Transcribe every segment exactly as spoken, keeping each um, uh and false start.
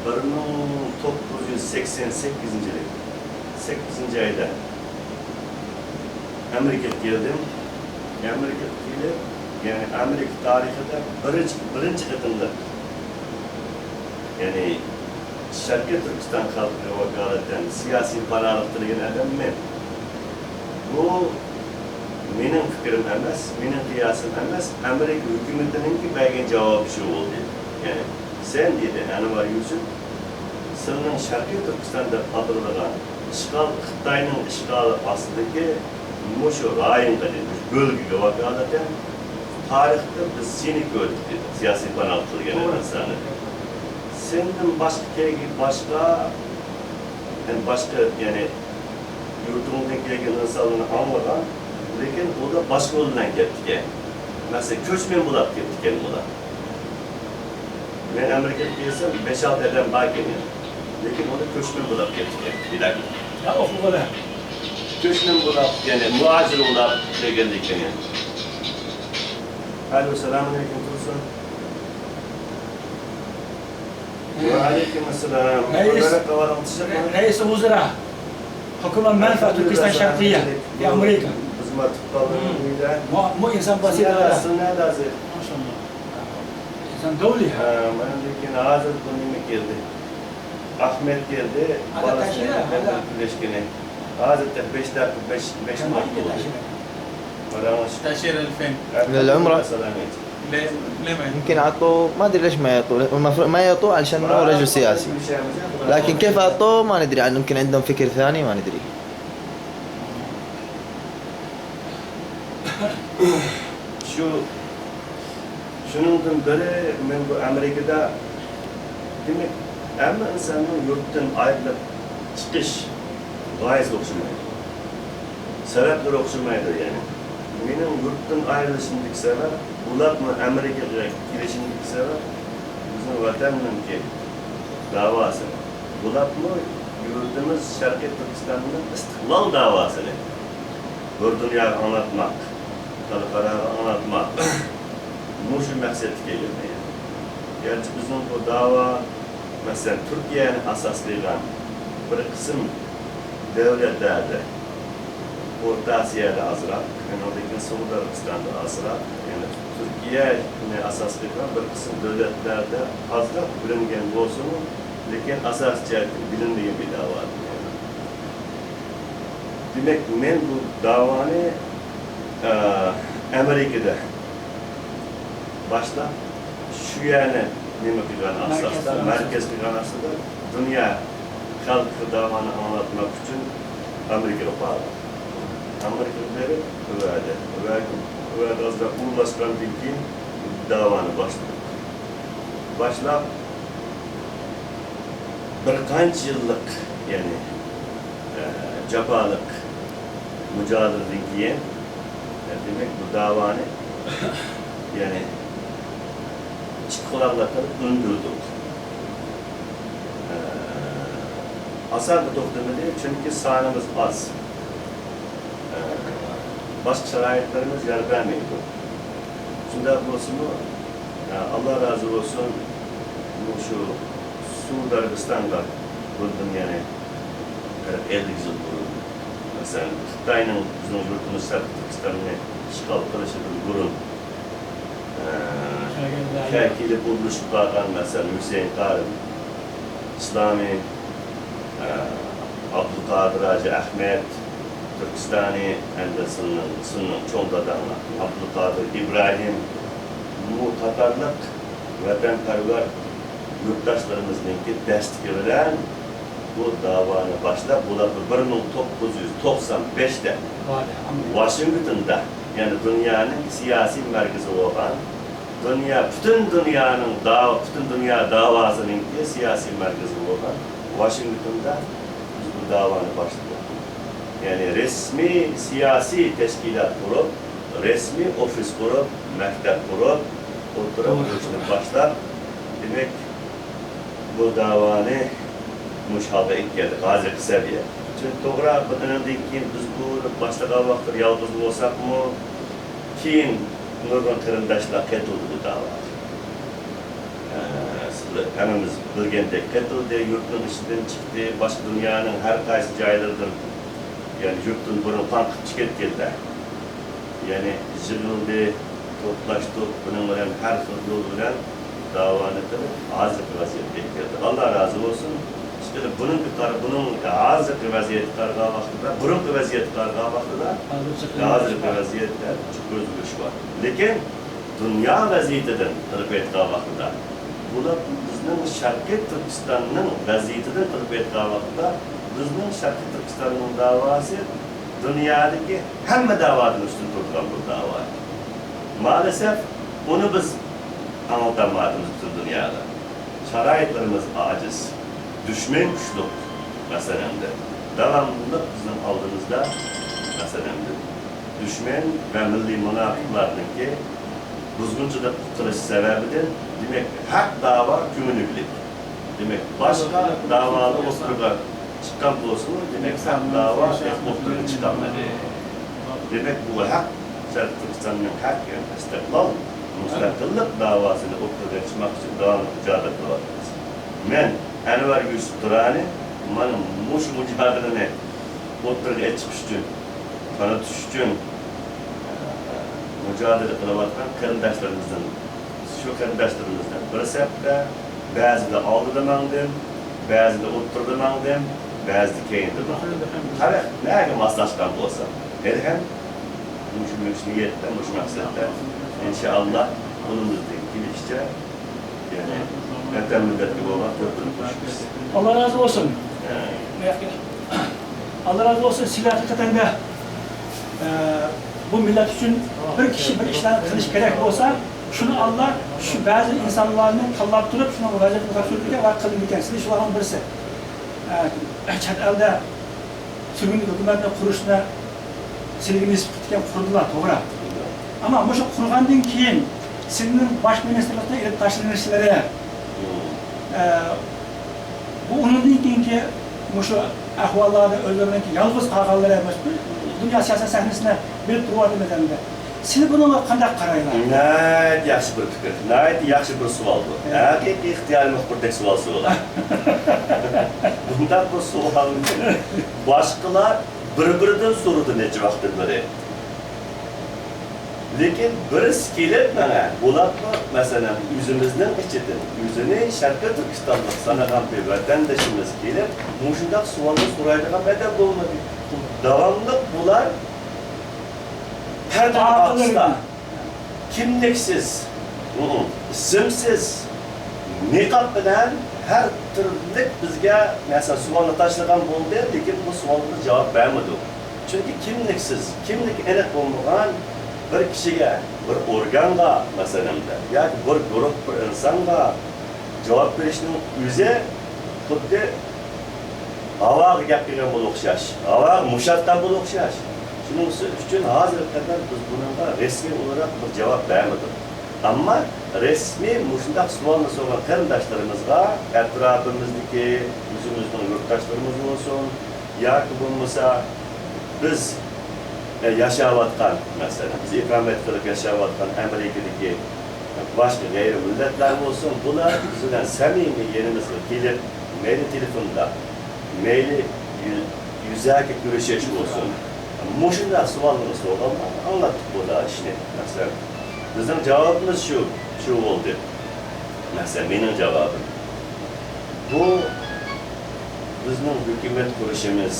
بىر مىڭ توققۇز يۈز سەكسەن سەككىزىنچى يىلى، سەككىزىنچى ئايدا ئامېرىكىغا كەلدىم. ئامېرىكىغا كېلىپ، يەنى ئامېرىكا تارىخىدا بىرىنچى، بىرىنچى قېتىملىق، يەنى شەرقىي تۈركىستان خەلقىگە ۋاكالىتەن سىياسىي پاناھلىق تىلىگەن ئادەم مەن. بۇ مېنىڭ پىكرىم ئەمەس، مېنىڭ قىياسىم ئەمەس، ئامېرىكا ھۆكۈمىتىنىڭكى بەرگەن جاۋابى شۇ بولدى. يەنى، سەن، دېدى، ئەنۋەر يۈسۈپ، سىلىنىڭ شەرقىي تۈركىستان دەپ ئاتىلىدىغان ئىشغال، خىتاينىڭ ئىشغالى ئاستىدىكى مۇشۇ رايونغا، دېدى، مۇشۇ بۆلگىگە ۋاكالىتەن تارىختا بىز سېنى كۆردۇق، دېدى، سىياسىي پاناھلىق تىلىگەن ئىنساننى. سەندىن باشقا كەلگەن، باشقا، يەنى باشقا، يەنى يۇرتۇڭدىن كەلگەن ئىنسانلارنى ئاڭلىغان، لېكىن ئۇلار باشقا يول بىلەن كەپتىكەن. مەسىلەن، كۆچمەن بولاپ كەپتىكەن ئۇلار. مەن ئامېرىكىغا كەلسەم، بەش-ئالتە ئادەم باركەن يەنە. لېكىن ئۇلار كۆچمەن بولاپ كەپتىكەن. بىداك. يا ئوقۇغۇلە. كۆچمەن بولاپ، يەنى مۇھاجىر بولاپ كەلگەندىكىن يەنە. ئەلو، سالام ئەلەيكۇم، تۇرسۇن. ۋەئەلەيكۇم ئەسسالام. رەئىس، رەئىس ۋۇزرا، ھۆكۈمەت مەنفەئەت تۈركىستان شەرقىيە، يا ئامېرىكا. بىز ماتۇپ قالدۇق ئۆيدە. مۇ، مۇ ئىنسان باسىيەت. سىنەدە، سىنەدە ھازىر. ماشاللا. ئىنسان دولى. ھە، مانا لېكىن ھازىر بۇ نېمە كەلدى؟ ئەخمەت كەلدى. بالىسى بىلەن كۆرۈشكىنى. ھازىر بەش دەقىقە، بەش، بەش مىنۇت بولدى. تەشىرە ئەلفەين. للعمرة. سلامات. لا، لا، ما يمكن عطوه، ما أدري ليش ما يعطوه. المفروض ما يعطوه علشان إنه رجل سياسي. لكن كيف عطوه ما ندري عنه. يمكن عندهم فكر ثاني، ما ندري. شۇ، شۇنىڭدىن بېرى مەن بۇ ئامېرىكىدا، دېمەك، ھەممە ئىنساننىڭ يۇرتتىن ئايرىلىپ چىقىش غايىسى ئوخشىمايدۇ. سەۋەبلىرى ئوخشىمايدۇ، يەنى. مېنىڭ يۇرتتىن ئايرىلىشىمدىكى سەۋەب، بولۇپمۇ ئامېرىكىغا كېلىشىمدىكى سەۋەب بىزنىڭ ۋەتەننىڭكى داۋاسى. بولۇپمۇ يۇرتىمىز شەرقىي تۈركىستاننىڭ ئىستىقلال داۋاسىنى بىر دۇنياغا ئاڭلاتماق، خەلقئاراغا ئاڭلاتماق، مۇشۇ مەقسەتكە كەلگەن. گەرچە بىزنىڭ بۇ داۋا، مەسىلەن، تۈركىيەنى ئاساس قىلغان بىر قىسىم دۆلەتلەردە، ئورتا ئاسىيادا ئازراق، ئۇنىڭدىن كېيىن سەئۇدى ئەرەبىستاندا ئازراق، يەنى تۈركىيەنى ئاساس قىلغان بىر قىسىم دۆلەتلەردە ئازراق بىلىنگەن بولسىمۇ، لېكىن ئاساسىي جەھەتتىن بىلىنمىگەن بىر داۋا. دېمەك، مەن بۇ داۋانى، ئە، ئامېرىكىدا باشلاپ، شۇ يەرنى نېمە قىلغان ئاساستا، مەركەز قىلغان ئاساستا دۇنيا خەلقىگە داۋانى ئاڭلاتماق ئۈچۈن ئامېرىكىغا باردىم. ئامېرىكىغا بېرىپ، ئۇ يەردە، ئۇ يەردە، ئۇ يەردە ئازراق ئورۇنلاشقاندىن كېيىن داۋانى باشلىدىم. باشلاپ، بىر قانچە يىللىق، يەنى، ئە، جاپالىق مۇجادىلىدىن كېيىن، ئە، دېمەك، بۇ داۋانى، يەنى، ئىككى قۇلاقلىق قىلىپ ئۈندۈردۇق. ئە، ئاسانغا توختىمىدى، چۈنكى سانىمىز ئاز. ئە، باشقا شارائىتلىرىمىز يار بەرمەيدۇ. شۇنداق بولسىمۇ، ئە، ئاللا رازى بولسۇن، مۇشۇ سەئۇدى ئەرەبىستانغا بۇندىن يەنە قىرىق ئەللىك يىل بۇرۇن، مەسىلەن، خىتاينىڭ بىزنىڭ يۇرتىمىز شەرقىي تۈركىستاننى ئىشغال قىلىشىدىن بۇرۇن، ئە، كە-، كېلىپ ئورۇنلىشىپ قالغان، مەسىلەن، ھۈسەيىن قارىم، ئىسلامى، ئە، ئابدۇقادىر ھاجى ئەخمەت، تۈركىستانى، ئەمدى سىلىنىڭ، سىلىنىڭ چوڭ داداڭلار، ئابدۇقادىر ئىبراھىم، بۇ قاتارلىق ۋەتەنپەرۋەر يۇرتداشلىرىمىزنىڭكى دەستىكى بىلەن بۇ داۋانى باشلاپ، بۇلار بىر مىڭ توققۇز يۈز توقسان بەشتە ۋاشىنگتوندا، يەنى دۇنيانىڭ سىياسىي مەركىزى بولغان، دۇنيا، پۈتۈن دۇنيانىڭ داۋا، پۈتۈن دۇنيا داۋاسىنىڭكى سىياسىي مەركىزى بولغان ۋاشىنگتوندا بىز بۇ داۋانى باشلىدۇق. يەنى رەسمىي سىياسىي تەشكىلات قۇرۇپ، رەسمىي ئوفىس قۇرۇپ، مەكتەپ قۇرۇپ، ئوتتۇرا توغرا. ئوقۇتۇشنى باشلاپ، دېمەك، بۇ داۋانى مۇشۇ ھالدا ئېلىپ كەلدۇق، ھازىرقى سەۋىيە. چۈنكى توغرا، بۇ ئۇنىڭدىن كېيىن بىز بۇ باشلىغان ۋاقىتتا يالغۇز بولساقمۇ، كېيىن نۇرغۇن قېرىنداشلار قېتىلدى بۇ داۋاغا. ئە، ھەممىمىز بىلگەندەك قېتىلدى، يۇرتنىڭ ئىچىدىن چىقتى، باشقا دۇنيانىڭ ھەر قايسى جايلىرىدىن، يەنى يۇرتتىن بۇرۇن قاڭقىپ چىقىپ كەتكەنلەر. يەنى يىغىلدى، توپلاشتۇق، بۇنىڭ بىلەن ھەر خىل يول بىلەن داۋانى قىلىپ، ھازىرقى ۋەزىيەتكە كەلدى. ئاللا رازى بولسۇن. ئىشقىلىپ، بۇنىڭ بىكار، بۇنىڭ ھازىرقى ۋەزىيەتكە قارىغان ۋاقتىدا، بۇرۇنقى ۋەزىيەتكە قارىغان ۋاقتىدا، ھازىرقى ۋەزىيەتتە جىق ئۆزگىرىش بار. لېكىن دۇنيا ۋەزىيىتىدىن قىلىپ ئېيتقان ۋاقتىدا، بۇلار بىزنىڭ شەرقىي تۈركىستاننىڭ ۋەزىيىتىدىن قىلىپ ئېيتقان ۋاقتىدا، بىزنىڭ شەرقىي تۈركىستاننىڭ داۋاسى دۇنيادىكى ھەممە داۋادىن ئۈستۈن تۇرىدىغان بىر داۋا. مائەلەسەف، ئۇنى بىز ئاڭلىتالمايۋاتىمىز پۈتۈن دۇنياغا. شارائىتلىرىمىز ئاجىز، دۈشمەن كۈچلۈك، مەسىلەن، داۋاملىق بىزنىڭ ئالدىمىزدا، مەسىلەن، دۈشمەن ۋە مىللىي مۇناپىقلاردىنكى بۇزغۇنچىلىق قىلىش سەۋەبىدىن، دېمەك، ھەق داۋا كۆمۈلگۈلۈك. دېمەك، باشقا داۋالار ئوتتۇرىغا چىققان بولسىمۇ، دېمەك، ھەق داۋا ئوتتۇرىغا چىقالمىدى. دېمەك، بۇ ھەق شەرقىي تۈركىستاننىڭ ھەق، يەنى ئىستىقلال، مۇستەقىللىق داۋاسىنى ئوتتۇرىغا چىقماق ئۈچۈن داۋاملىق مۇجادىلە قىلىۋاتىمىز. مەن ئەنۋەر يۈسۈپ تۇرانى مانا مۇشۇ مۇجادىلىنى ئوتتۇرىغا چىقىش ئۈچۈن، تونۇتۇش ئۈچۈن، ئە، مۇجادىلە قىلىۋاتقان قېرىنداشلىرىمىزدىن، شۇ قېرىنداشلىرىمىزدىن بىر سەپتە، بەزىدە ئالدىدا ماڭدىم، بەزىدە ئوتتۇرىدا ماڭدىم، بەزىدە كەينىدە ماڭدىم. قارا، نەگە ماسلاشقان بولسا، ھېلىھەم مۇشۇ، مۇشۇ نىيەتتە، مۇشۇ مەقسەتتە، ئىنشائاللا، قولىمىزدىن كېلىشىچە، يەنى ۋەتەن مىللەتكە بولغان تۆھپىنى قوشىمىز. ئاللا رازى بولسۇن. ئە. ئاللا رازى بولسۇن. سىلەر ھەقىقەتەن دە، ئە، بۇ مىللەت ئۈچۈن بىر كىشى بىر ئىشلارنى قىلىش كېرەك بولسا، شۇنى ئاللا شۇ بەزى ئىنسانلارنى تاللاپ تۇرۇپ، شۇنىڭغا ۋەزىيەتنى تاپشۇرىدىكەن ۋە قىلىدىكەن. سىلەر شۇلارنىڭ بىرسى. ئە، چەت ئەلدە سۈرگۈن ھۆكۈمەتنى قۇرۇشنى سىلىگە نېسىپ قىپتىكەن، قۇردىلا، توغرا. ئەمما مۇشۇ قۇرغاندىن كېيىن سىلىنىڭ باش مىنىستىرلىقتىن ئېلىپ تاشلىنىشلىرى، ئە، بۇ ئۇنىڭدىن كېيىنكى مۇشۇ ئەھۋاللاردا ئۆزلىرىنىڭ يالغۇز قالغانلىرى، مۇشۇ دۇنيا سىياسەت سەھنىسىنى بىلىپ تۇرۇۋاتىمىز ئەمدى. سىلەر بۇنىڭغا قانداق قارايلا؟ ناھايىتى ياخشى بىر پىكىر، ناھايىتى ياخشى بىر سوئال بۇ. ھەقىقىي ئىختىيارىي مۇخبىردەك سوئال سورىدىڭ. بۇنداق بىر سوئالنى باشقىلار بىر-بىرىدىن سورىدى نەچچە ۋاقىتتىن بېرى. لېكىن بىرسى كېلىپ ماڭا، بولۇپمۇ، مەسىلەن، ئۆزىمىزنىڭ ئىچىدىن ئۆزىنى شەرقىي تۈركىستانلىق سانىغان بىر ۋەتەندىشىمىز كېلىپ، مۇشۇنداق سوئالنى سورايدىغان ئادەم بولمىدى. داۋاملىق بۇلار پەردىنىڭ ئارقىسىدا، كىملىكسىز، ئىسىمسىز، نىقاب بىلەن ھەر تۈرلۈك بىزگە، مەسىلەن، سوئالنى تاشلىغان بولدى، لېكىن بۇ سوئالغا جاۋاب بەرمىدۇق. چۈنكى كىملىكسىز، كىملىكى ئېنىق بولمىغان بىر كىشىگە، بىر ئورگانغا، مەسىلەن، ياكى بىر گۇرۇھ، بىر ئىنسانغا جاۋاب بېرىشنىڭ ئۆزى خۇددى ھاۋاغا گەپ قىلغان بىلەن ئوخشاش، ھاۋاغا مۇش ئاتقان بىلەن ئوخشاش. شۇنىڭ ئۈچۈن ھازىرغا قەدەر بىز بۇنىڭغا رەسمىي ئولاراق بىر جاۋاب بەرمىدۇق. ئەمما رەسمىي مۇشۇنداق سوئالنى سورىغان قېرىنداشلىرىمىزغا، ئەتراپىمىزدىكى ئۆزىمىزنىڭ يۇرتداشلىرىمىز بولسۇن، ياكى بولمىسا بىز، ئە، ياشاۋاتقان، مەسىلەن، بىز ئىقامەت قىلىپ ياشاۋاتقان ئامېرىكىدىكى باشقا غەيرىي مىللەتلەر بولسۇن، بۇلار بىز بىلەن سەمىمىي يېنىمىزغا كېلىپ، مەيلى تېلېفوندا، مەيلى يۈ-، يۈزەكى كۆرۈشۈش بولسۇن، مۇشۇنداق سوئاللارنى سورىغاندا ئاڭلاتتۇق بۇ ئىشنى. مەسىلەن، بىزنىڭ جاۋابىمىز شۇ، شۇ بولدى. مەسىلەن، مېنىڭ جاۋابىم. بۇ بىزنىڭ ھۆكۈمەت قۇرۇشىمىز.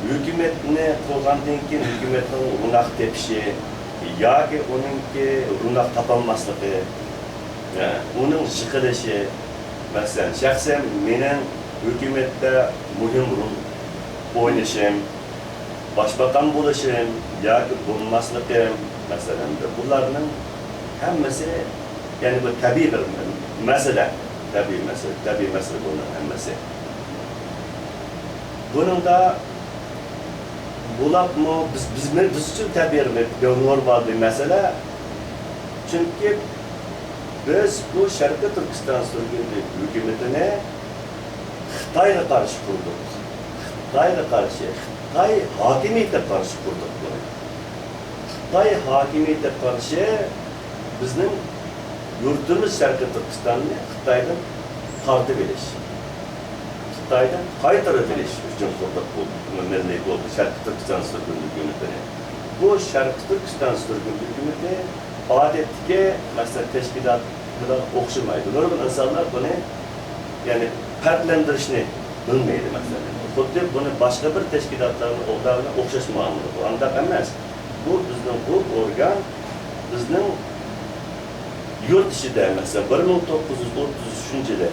ھۆكۈمەتنى قۇرغاندىن كېيىن ھۆكۈمەتنىڭ روناق تېپىشى ياكى ئۇنىڭكى روناق تاپالماسلىقى، ئۇنىڭ يىقىلىشى. مەسىلەن، شەخسەن مېنىڭ ھۆكۈمەتتە مۇھىم رول ئوينىشىم، باشباقان بولۇشۇم ياكى بولماسلىقىم، مەسىلەن، بۇلارنىڭ ھەممىسى، يەنى بۇ تەبىئىي بىر مەسىلە، تەبىئىي مەسىلە، تەبىئىي مەسىلە بۇنىڭ ھەممىسى. بۇنىڭدا بولۇپمۇ بىز، بىز، بىز ئۈچۈن تەبىئىي بىر نورمال بىر مەسىلە. چۈنكى بىز بۇ شەرقىي تۈركىستان سۈرگۈندە ھۆكۈمىتىنى خىتايغا قارشى قۇردۇق. خىتايغا قارشى، خىتاي ھاكىمىيىتىگە قارشى قۇردۇق بۇنى. خىتاي ھاكىمىيىتىگە قارشى بىزنىڭ يۇرتىمىز شەرقىي تۈركىستاننى خىتايدىن تارتىۋېلىش، خىتايدىن قايتۇرۇۋېلىش ئۈچۈن قۇردۇق بۇ مىللىي بۇ شەرقىي تۈركىستان سۈرگۈن ھۆكۈمىتىنى. بۇ شەرقىي تۈركىستان سۈرگۈن ھۆكۈمىتى ئادەتتىكى، مەسىلەن، تەشكىلات بىلەن ئوخشىمايدۇ. نۇرغۇن ئىنسانلار بۇنى، يەنى، پەرقلەندۈرۈشنى بىلمەيدۇ، مەسىلەن. خۇددى بۇنى باشقا بىر تەشكىلاتلارنى ئوغداغىنى ئوخشاش مۇئامىلە. بۇ ئانداق ئەمەس. بۇ بىزنىڭ بۇ ئورگان، بىزنىڭ يۇرت ئىچىدە، مەسىلەن، بىر مىڭ توققۇز يۈز ئوتتۇز ئۈچىنچى يىلى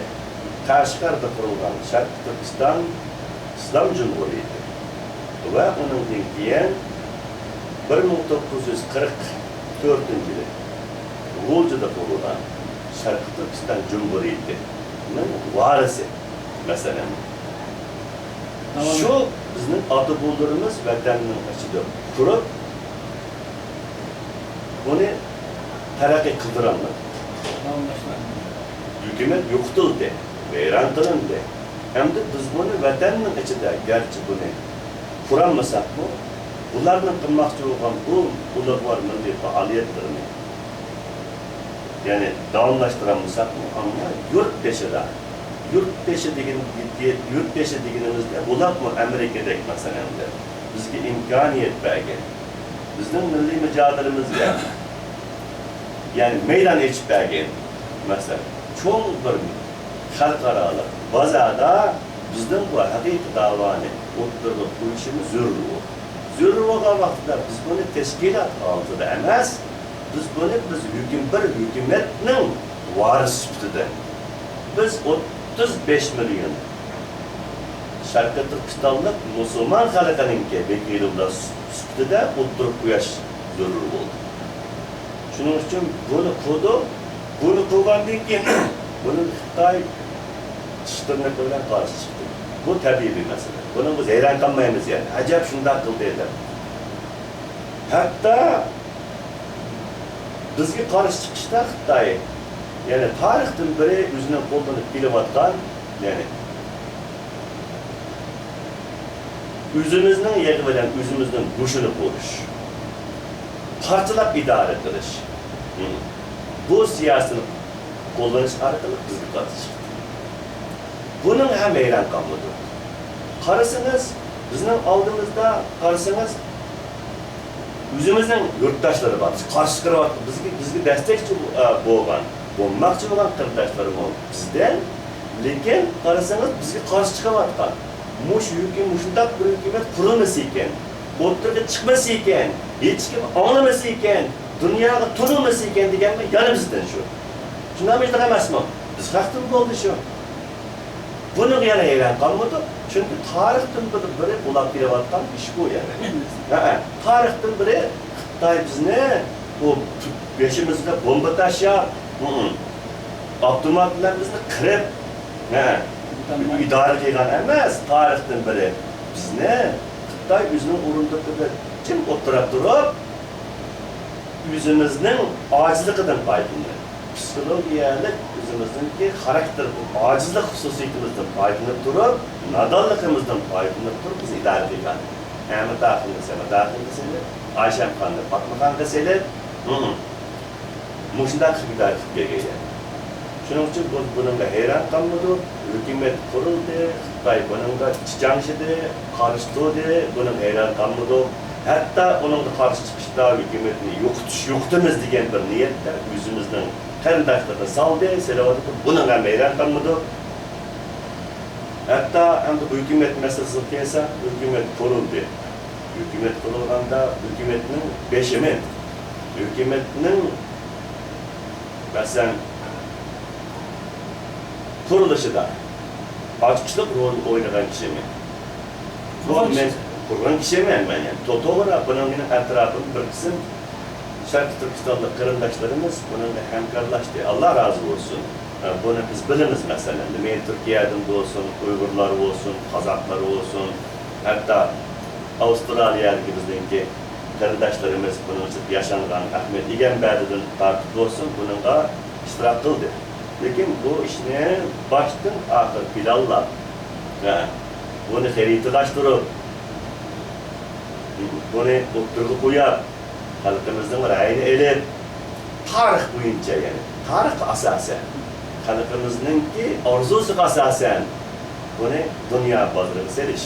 قەشقەردە قۇرۇلغان شەرقىي تۈركىستان ئىسلام جۇمھۇرىيىتى ۋە ئۇنىڭدىن كېيىن بىر مىڭ توققۇز يۈز قىرىق تۆتىنچى يىلى غۇلجىدا قۇرۇلغان شەرقىي تۈركىستان جۇمھۇرىيىتىنىڭ ۋارىسى، مەسىلەن، شۇ بىزنىڭ ئاتا-بوۋىلىرىمىز ۋەتەننىڭ ئىچىدە قۇرۇپ، بۇنى تەرەققىي قىلدۇرالمىدى. ھۆكۈمەت يوقىتىلدى، ۋەيران قىلىندى. ئەمدى بىز بۇنى ۋەتەننىڭ ئىچىدە، گەرچە بۇنى قۇرالمىساقمۇ، بۇلارنىڭ قىلماقچى بولغان بۇ ئۇلۇغۋار مىللىي پائالىيەتلىرىنى، يەنى داۋاملاشتۇرالمىساقمۇ، ئەمما يۇرت بېشىدا، يۇرت بېشى دېگىنى، يۇرت بېشى دېگىنىمىزدە، بۇلارمۇ ئامېرىكىدەك، مەسىلەن، بىزگە ئىمكانىيەت بەرگەن، بىزنىڭ مىللىي مۇجادىلىمىزگە، يەنى مەيدان ئېچىپ بەرگەن، مەسىلەن، چوڭ بىر خەلقئارالىق بازاردا بىزنىڭ بۇ ھەقىقىي داۋانى ئوتتۇرىغا قويۇشىمىز زۆرۈر بولدى. زۆرۈر بولغان ۋاقىتتا بىز بۇنى تەشكىلات ھالىتىدە ئەمەس، بىز بۇنى، بىز ھۆكۈم-، بىر ھۆكۈمەتنىڭ ۋارىسى سۈپىتىدە، بىز ئوتتۇز بەش مىليون شەرقىي تۈركىستانلىق مۇسۇلمان خەلقىنىڭكى ۋەكىلى سۈپىتىدە ئوتتۇرىغا قويۇش زۆرۈر بولدى. شۇنىڭ ئۈچۈن بۇنى قىلدۇق. بۇنى قىلغاندىن كېيىن بۇنىڭ خىتاي چىش تىرنىقى بىلەن قارشى چىقتى. بۇ تەبىئىي بىر مەسىلە. بۇنىڭ بىز ھەيران قالمايمىز، يەنى، ئەجەب شۇنداق قىلدى دەپ. ھەتتا بىزگە قارشى چىقىشتا خىتاي، يەنى، تارىختىن بېرى ئۆزىنىڭ قوللىنىپ كېلىۋاتقان، يەنى، ئۆزىمىزنىڭ يېغى بىلەن ئۆزىمىزنىڭ گۆشىنى بۇرۇش، پارچىلاپ ئىدارە قىلىش، بۇ سىياسىتىنى قوللىنىش ئارقىلىق بىزگە قارشى چىقتى. بۇنىڭغا ھەم ھەيران قالمىدۇق. قارىسىڭىز، بىزنىڭ ئالدىمىزدا قارىسىڭىز، ئۆزىمىزنىڭ يۇرتداشلىرى بار، بىز قارشى چىقىرىۋاتقان، بىزگە، بىزگە دەستەكچى، ئە، بولغان، بولماقچى بولغان قېرىنداشلىرىمۇ بىزدىن، لېكىن قارىسىڭىز، بىزگە قارشى چىقىۋاتقان، مۇشۇ ھۆكۈم-، مۇشۇنداق بىر ھۆكۈمەت قۇرۇلمىسا ئىكەن، ئوتتۇرىغا چىقمىسا ئىكەن، ھېچكىم ئاڭلىمىسا ئىكەن، دۇنياغا تونۇلمىسا ئىكەن دېگەنمۇ يەنە بىزدىن شۇ. شۇنداقمۇ ئەمەسمۇ؟ بىز خەقتىن بولدى شۇ. بۇنىڭغا يەنە ھەيران قالمىدۇق، چۈنكى تارىختىن بېرى، بېرى بولۇپ كېلىۋاتقان ئىش بۇ يەنە. ھەئە، تارىختىن بېرى خىتاي بىزنى بۇ بېشىمىزغا بومبا تاشلاپ، ھىم، ئاپتومات بىلەن بىزنى قىرىپ، ھە، ئىدارە قىلغان ئەمەس، تارىختىن بېرى بىزنى خىتاي ئۆزىنىڭ ئورۇندۇقىدا جىم ئولتۇرۇپ تۇرۇپ، ئۆزىمىزنىڭ ئاجىزلىقىدىن پايدىلىنىپ، پسىخولوگىيەلىك ئۆزىمىزنىڭكى خاراكتېر، بۇ ئاجىزلىق خۇسۇسىيىتىمىزدىن پايدىلىنىپ تۇرۇپ، نادانلىقىمىزدىن پايدىلىنىپ تۇرۇپ بىزنى ئىدارە قىلغان. ئەمىتاخۇننى سەمەداخۇنغا سېلىپ، ئايشەمخاننى پاتمىخانغا سېلىپ، ھىم، مۇشۇنداق قىلىپ ئىدارە قىلىپ كەلگەن. شۇنىڭ ئۈچۈن بۇ، بۇنىڭغا ھەيران قالمىدۇق. ھۆكۈمەت قۇرۇلدى، خىتاي بۇنىڭغا چىچاڭشىدى، قارشى تۇردى، بۇنىڭغا ھەيران قالمىدۇق. ھەتتا ئۇنىڭغا قارشى چىقىشتا ھۆكۈمەتنى يوقىتىش، يوقىتىمىز دېگەن بىر نىيەتتە ئۆزىمىزنىڭ قېرىنداشلىرىنى سالدى، سېلىۋاتىدۇ، بۇنىڭغا ھەم ھەيران قالمىدۇق. ھەتتا ئەمدى ھۆكۈمەت مەسىلىسىگە كەلسە، ھۆكۈمەت قۇرۇلدى. ھۆكۈمەت قۇرۇلغاندا ھۆكۈمەتنىڭ بېشىمۇ، ھۆكۈمەتنىڭ، مەسىلەن، قۇرۇلۇشىدا ئاچقۇچلۇق رول ئوينىغان كىشىمۇ. بۇ قۇرغان مەن كىشى. قۇرغان كىشىمۇ مەن، يەنى. تو-، توغرا، بۇنىڭ مېنىڭ ئەتراپىم بىر قىسىم شەرقىي تۈركىستانلىق قېرىنداشلىرىمىز بۇنىڭغا ھەمكارلاشتى. ئاللا رازى بولسۇن. ھە، بۇنى بىز بىلىمىز، مەسىلەن، نېمە تۈركىيەدىن بولسۇن، ئۇيغۇرلار بولسۇن، قازاقلار بولسۇن، ھەتتا ئاۋسترالىيەدىكى بىزنىڭكى قېرىنداشلىرىمىز، بۇنىڭ ئىچىدە ياشانغان ئەخمەت ئىگەمبەردىدىن تارتىپ بولسۇن، بۇنىڭغا ئىشتىراك قىلدى. لېكىن بۇ ئىشنى باشتىن ئاخىر پىلانلاپ، ھە، بۇنى خەرىتىلاشتۇرۇپ، بۇنى ئوتتۇرىغا قويۇپ، خەلقىمىزنىڭ رەيىنى ئېلىپ، تارىخ بويىچە، يەنى تارىخقا ئاساسەن، خەلقىمىزنىڭكى ئارزۇسىغا ئاساسەن بۇنى دۇنيا بازىرىغا سېلىش،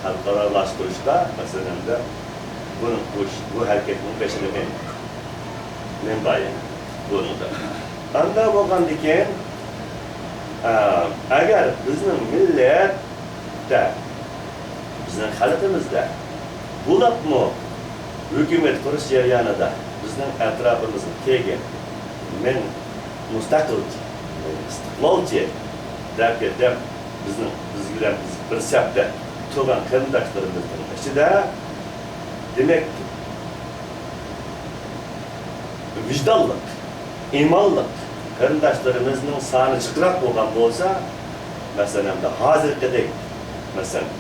خەلقئارالاشتۇرۇشتا، مەسىلەن، بۇ، بۇ، بۇ ھەرىكەتنىڭ بېشىدا مەن، مەن بار يەنى بۇنىڭدا. ئانداق بولغاندىكىن، ئە، ئەگەر بىزنىڭ مىللەتتە، بىزنىڭ خەلقىمىزدە بولۇپمۇ ھۆكۈمەت قۇرۇش جەريانىدا بىزنىڭ ئەتراپىمىزغا كەلگەن، مەن مۇستەقىلچى، مەن ئىستىقلالچى دەپ، دەپ بىزنىڭ، بىز بىلەن بىز بىر سەپتە تۇرغان قېرىنداشلىرىمىزنىڭ ئىچىدە، دېمەك، ۋىجدانلىق، ئىمانلىق قېرىنداشلىرىمىزنىڭ سانى جىقراق بولغان بولسا، مەسىلەن، ھازىرقىدەك، مەسىلەن،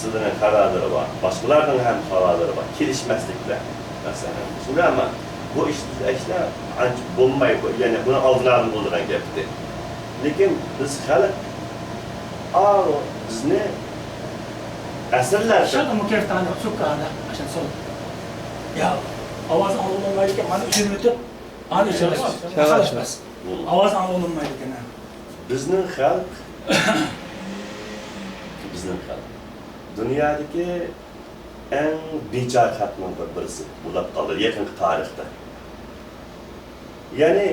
سىلەرنىڭ خەۋەرلىرى بار، باشقىلارنىڭ ھەم خەۋەرلىرى بار، كېلىشمەسلىكلەر، مەسىلەن، شۇنداق. ئەمما بۇ ئىش-، ئىشلار ئانچە بولمايدۇ، يەنى بۇنىڭ ئالدىنى ئالغىلى بولىدىغان گەپتى. لېكىن بىز خەلق، ئاۋۇ بىزنى ئەسىرلەر شۇنداق مۇكەفتانى سۇكارە، ئاشان سول. يا، ئاۋازى ئاڭلىنمايدىكەن، مانا ئۈزۈلۈۋېتىپ، ئانا ئىچىدە شاغاش. شاغاش بەس. ئاۋازى ئاڭلىنمايدىكەن، ھە. بىزنىڭ خەلق، بىزنىڭ خەلق دۇنيادىكى ئەڭ بىچارە خەلقنىڭ بىر، بىرسى بولاپ قالدى يېقىنقى تارىختا. يەنى،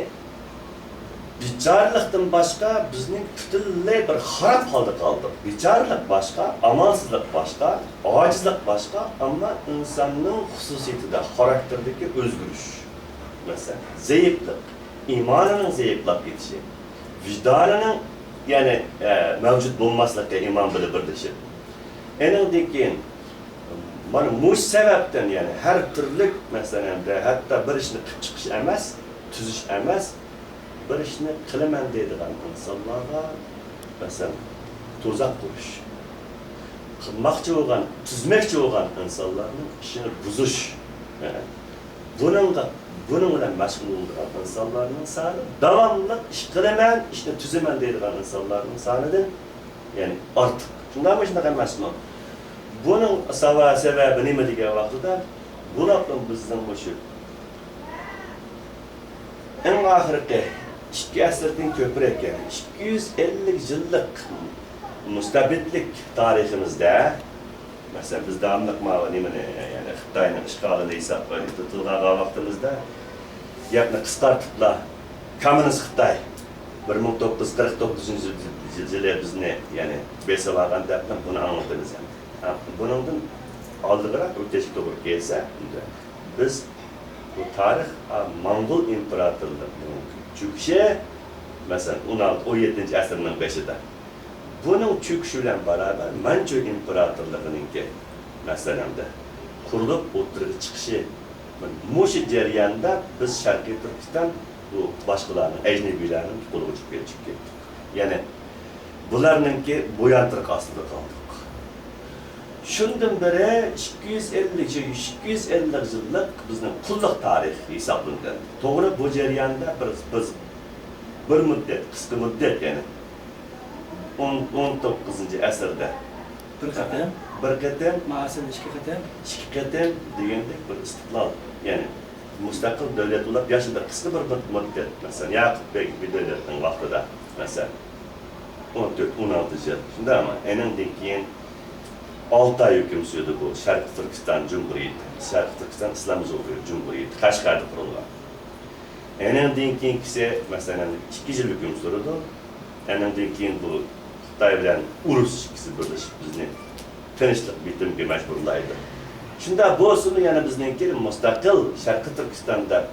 بىچارىلىقتىن باشقا بىزنىڭ پۈتۈنلەي بىر خاراب ھالدا قالدۇق. بىچارىلىق باشقا، ئامالسىزلىق باشقا، ئاجىزلىق باشقا، ئەمما ئىنساننىڭ خۇسۇسىيىتىدە، خاراكتېرىدىكى ئۆزگىرىش. مەسىلەن، زەئىپلىق، ئىمانىنىڭ زەئىپلاپ كېتىشى، ۋىجدانىنىڭ، يەنى، ئە، مەۋجۇت بولماسلىقى ئىمان بىلەن بىرلىشىپ. ئېنىڭدىن كېيىن، مانا مۇشۇ سەۋەبتىن، يەنى ھەر تۈرلۈك، مەسىلەن، ھەتتا بىر ئىشنى قىلىپ چىقىش ئەمەس، تۈزۈش ئەمەس، بىر ئىشنى قىلىمەن دەيدىغان ئىنسانلارغا، مەسىلەن، تۇزاق قۇرۇش، قىلماقچى بولغان، تۈزمەكچى بولغان ئىنسانلارنىڭ ئىشىنى بۇزۇش، بۇنىڭغا، بۇنىڭ بىلەن مەشغۇل بولىدىغان ئىنسانلارنىڭ سانى، داۋاملىق ئىش قىلىمەن، ئىشنى تۈزىمەن دەيدىغان ئىنسانلارنىڭ سانىدىن، يەنى، ئارتۇق. شۇنداقمۇ، شۇنداق ئەمەسمۇ؟ بۇنىڭ سەۋە-، سەۋەبى نېمە دېگەن ۋاقتىدا، بۇلارنىڭ بىزنىڭ مۇشۇ ئەڭ ئاخىرقى ئىككى ئەسىردىن كۆپرەك، يەنى ئىككى يۈز ئەللىك يىللىق مۇستەبىتلىك تارىخىمىزدا، مەسىلەن، بىز داۋاملىق ماۋۇ نېمىنى، يەنى خىتاينىڭ ئىشغالىنى ھېسابقا تۇتۇلغان ۋاقتىمىزدا، گەپنى قىسقارتىپلا، كوممۇنىست خىتاي بىر مىڭ توققۇز يۈز قىرىق توققۇزىنچى يىلى بىزنى، يەنى، بېسىۋالغان دەپلا بۇنى ئاڭلىتىمىز ئەمدى. ھە، بۇنىڭدىن ئالدىراق ئۆتۈشكە توغرا كەلسە، بىز بۇ تارىخ، ھە، موڭغۇل ئىمپېراتورلۇقىنىڭ چۆكۈشى، مەسىلەن، ئون ئالتە، ئون يەتتىنچى ئەسىرنىڭ بېشىدا. بۇنىڭ چۆكۈشى بىلەن بارابەر مانچۇ ئىمپېراتورلۇقىنىڭكى، مەسىلەن، قۇرۇلۇپ ئوتتۇرىغا چىقىشى، مۇشۇ جەرياندا بىز شەرقىي تۈركىستان بۇ باشقىلارنىڭ، ئەجنەبىيلەرنىڭ قولىغا چۈشۈپ كەتتۇق. يەنى بۇلارنىڭكى بويۇنتۇرۇق ئاستىدا قالدۇق. شۇندىن بېرى ئىككى يۈز ئەللىك، شۇ ئىككى يۈز ئەللىك يىللىق بىزنىڭ قۇللۇق تارىخ ھېسابلىنىدۇ. توغرا، بۇ جەرياندا بىر، بىز بىر مۇددەت، قىسقا مۇددەت، يەنى ئون، ئون توققۇزىنچى ئەسىردە بىر قېتىم، بىر قېتىم، مائاسىر ئىككى قېتىم، ئىككى قېتىم دېگەندەك بىر ئىستىقلال، يەنى مۇستەقىل دۆلەت بولۇپ ياشىدى. قىسقا بىر مۇد-، مۇددەت، مەسىلەن، ياقۇپ بەگ بىر دۆلەتنىڭ ۋاقتىدا، مەسىلەن، ئون تۆت، ئون ئالتە يىل. شۇنداقمۇ؟ ئېنىڭدىن كېيىن ئالتە ئاي ھۆكۈم سۈردى بۇ شەرقىي تۈركىستان جۇمھۇرىيىتى، شەرقىي تۈركىستان ئىسلام جۇمھۇرىيىتى، قەشقەردە قۇرۇلغان. ئېنىڭدىن كېيىنكىسى، مەسىلەن، ئىككى يىل ھۆكۈم سۈرىدۇ. ئېنىڭدىن كېيىن بۇ خىتاي بىلەن ئۇرۇش ئىككىسى بىرلىشىپ بىزنى تىنچلىق بىتىمگە مەجبۇرلايدۇ. شۇنداق بولسىمۇ، يەنە بىزنىڭكى مۇستەقىل شەرقىي تۈركىستان دەپ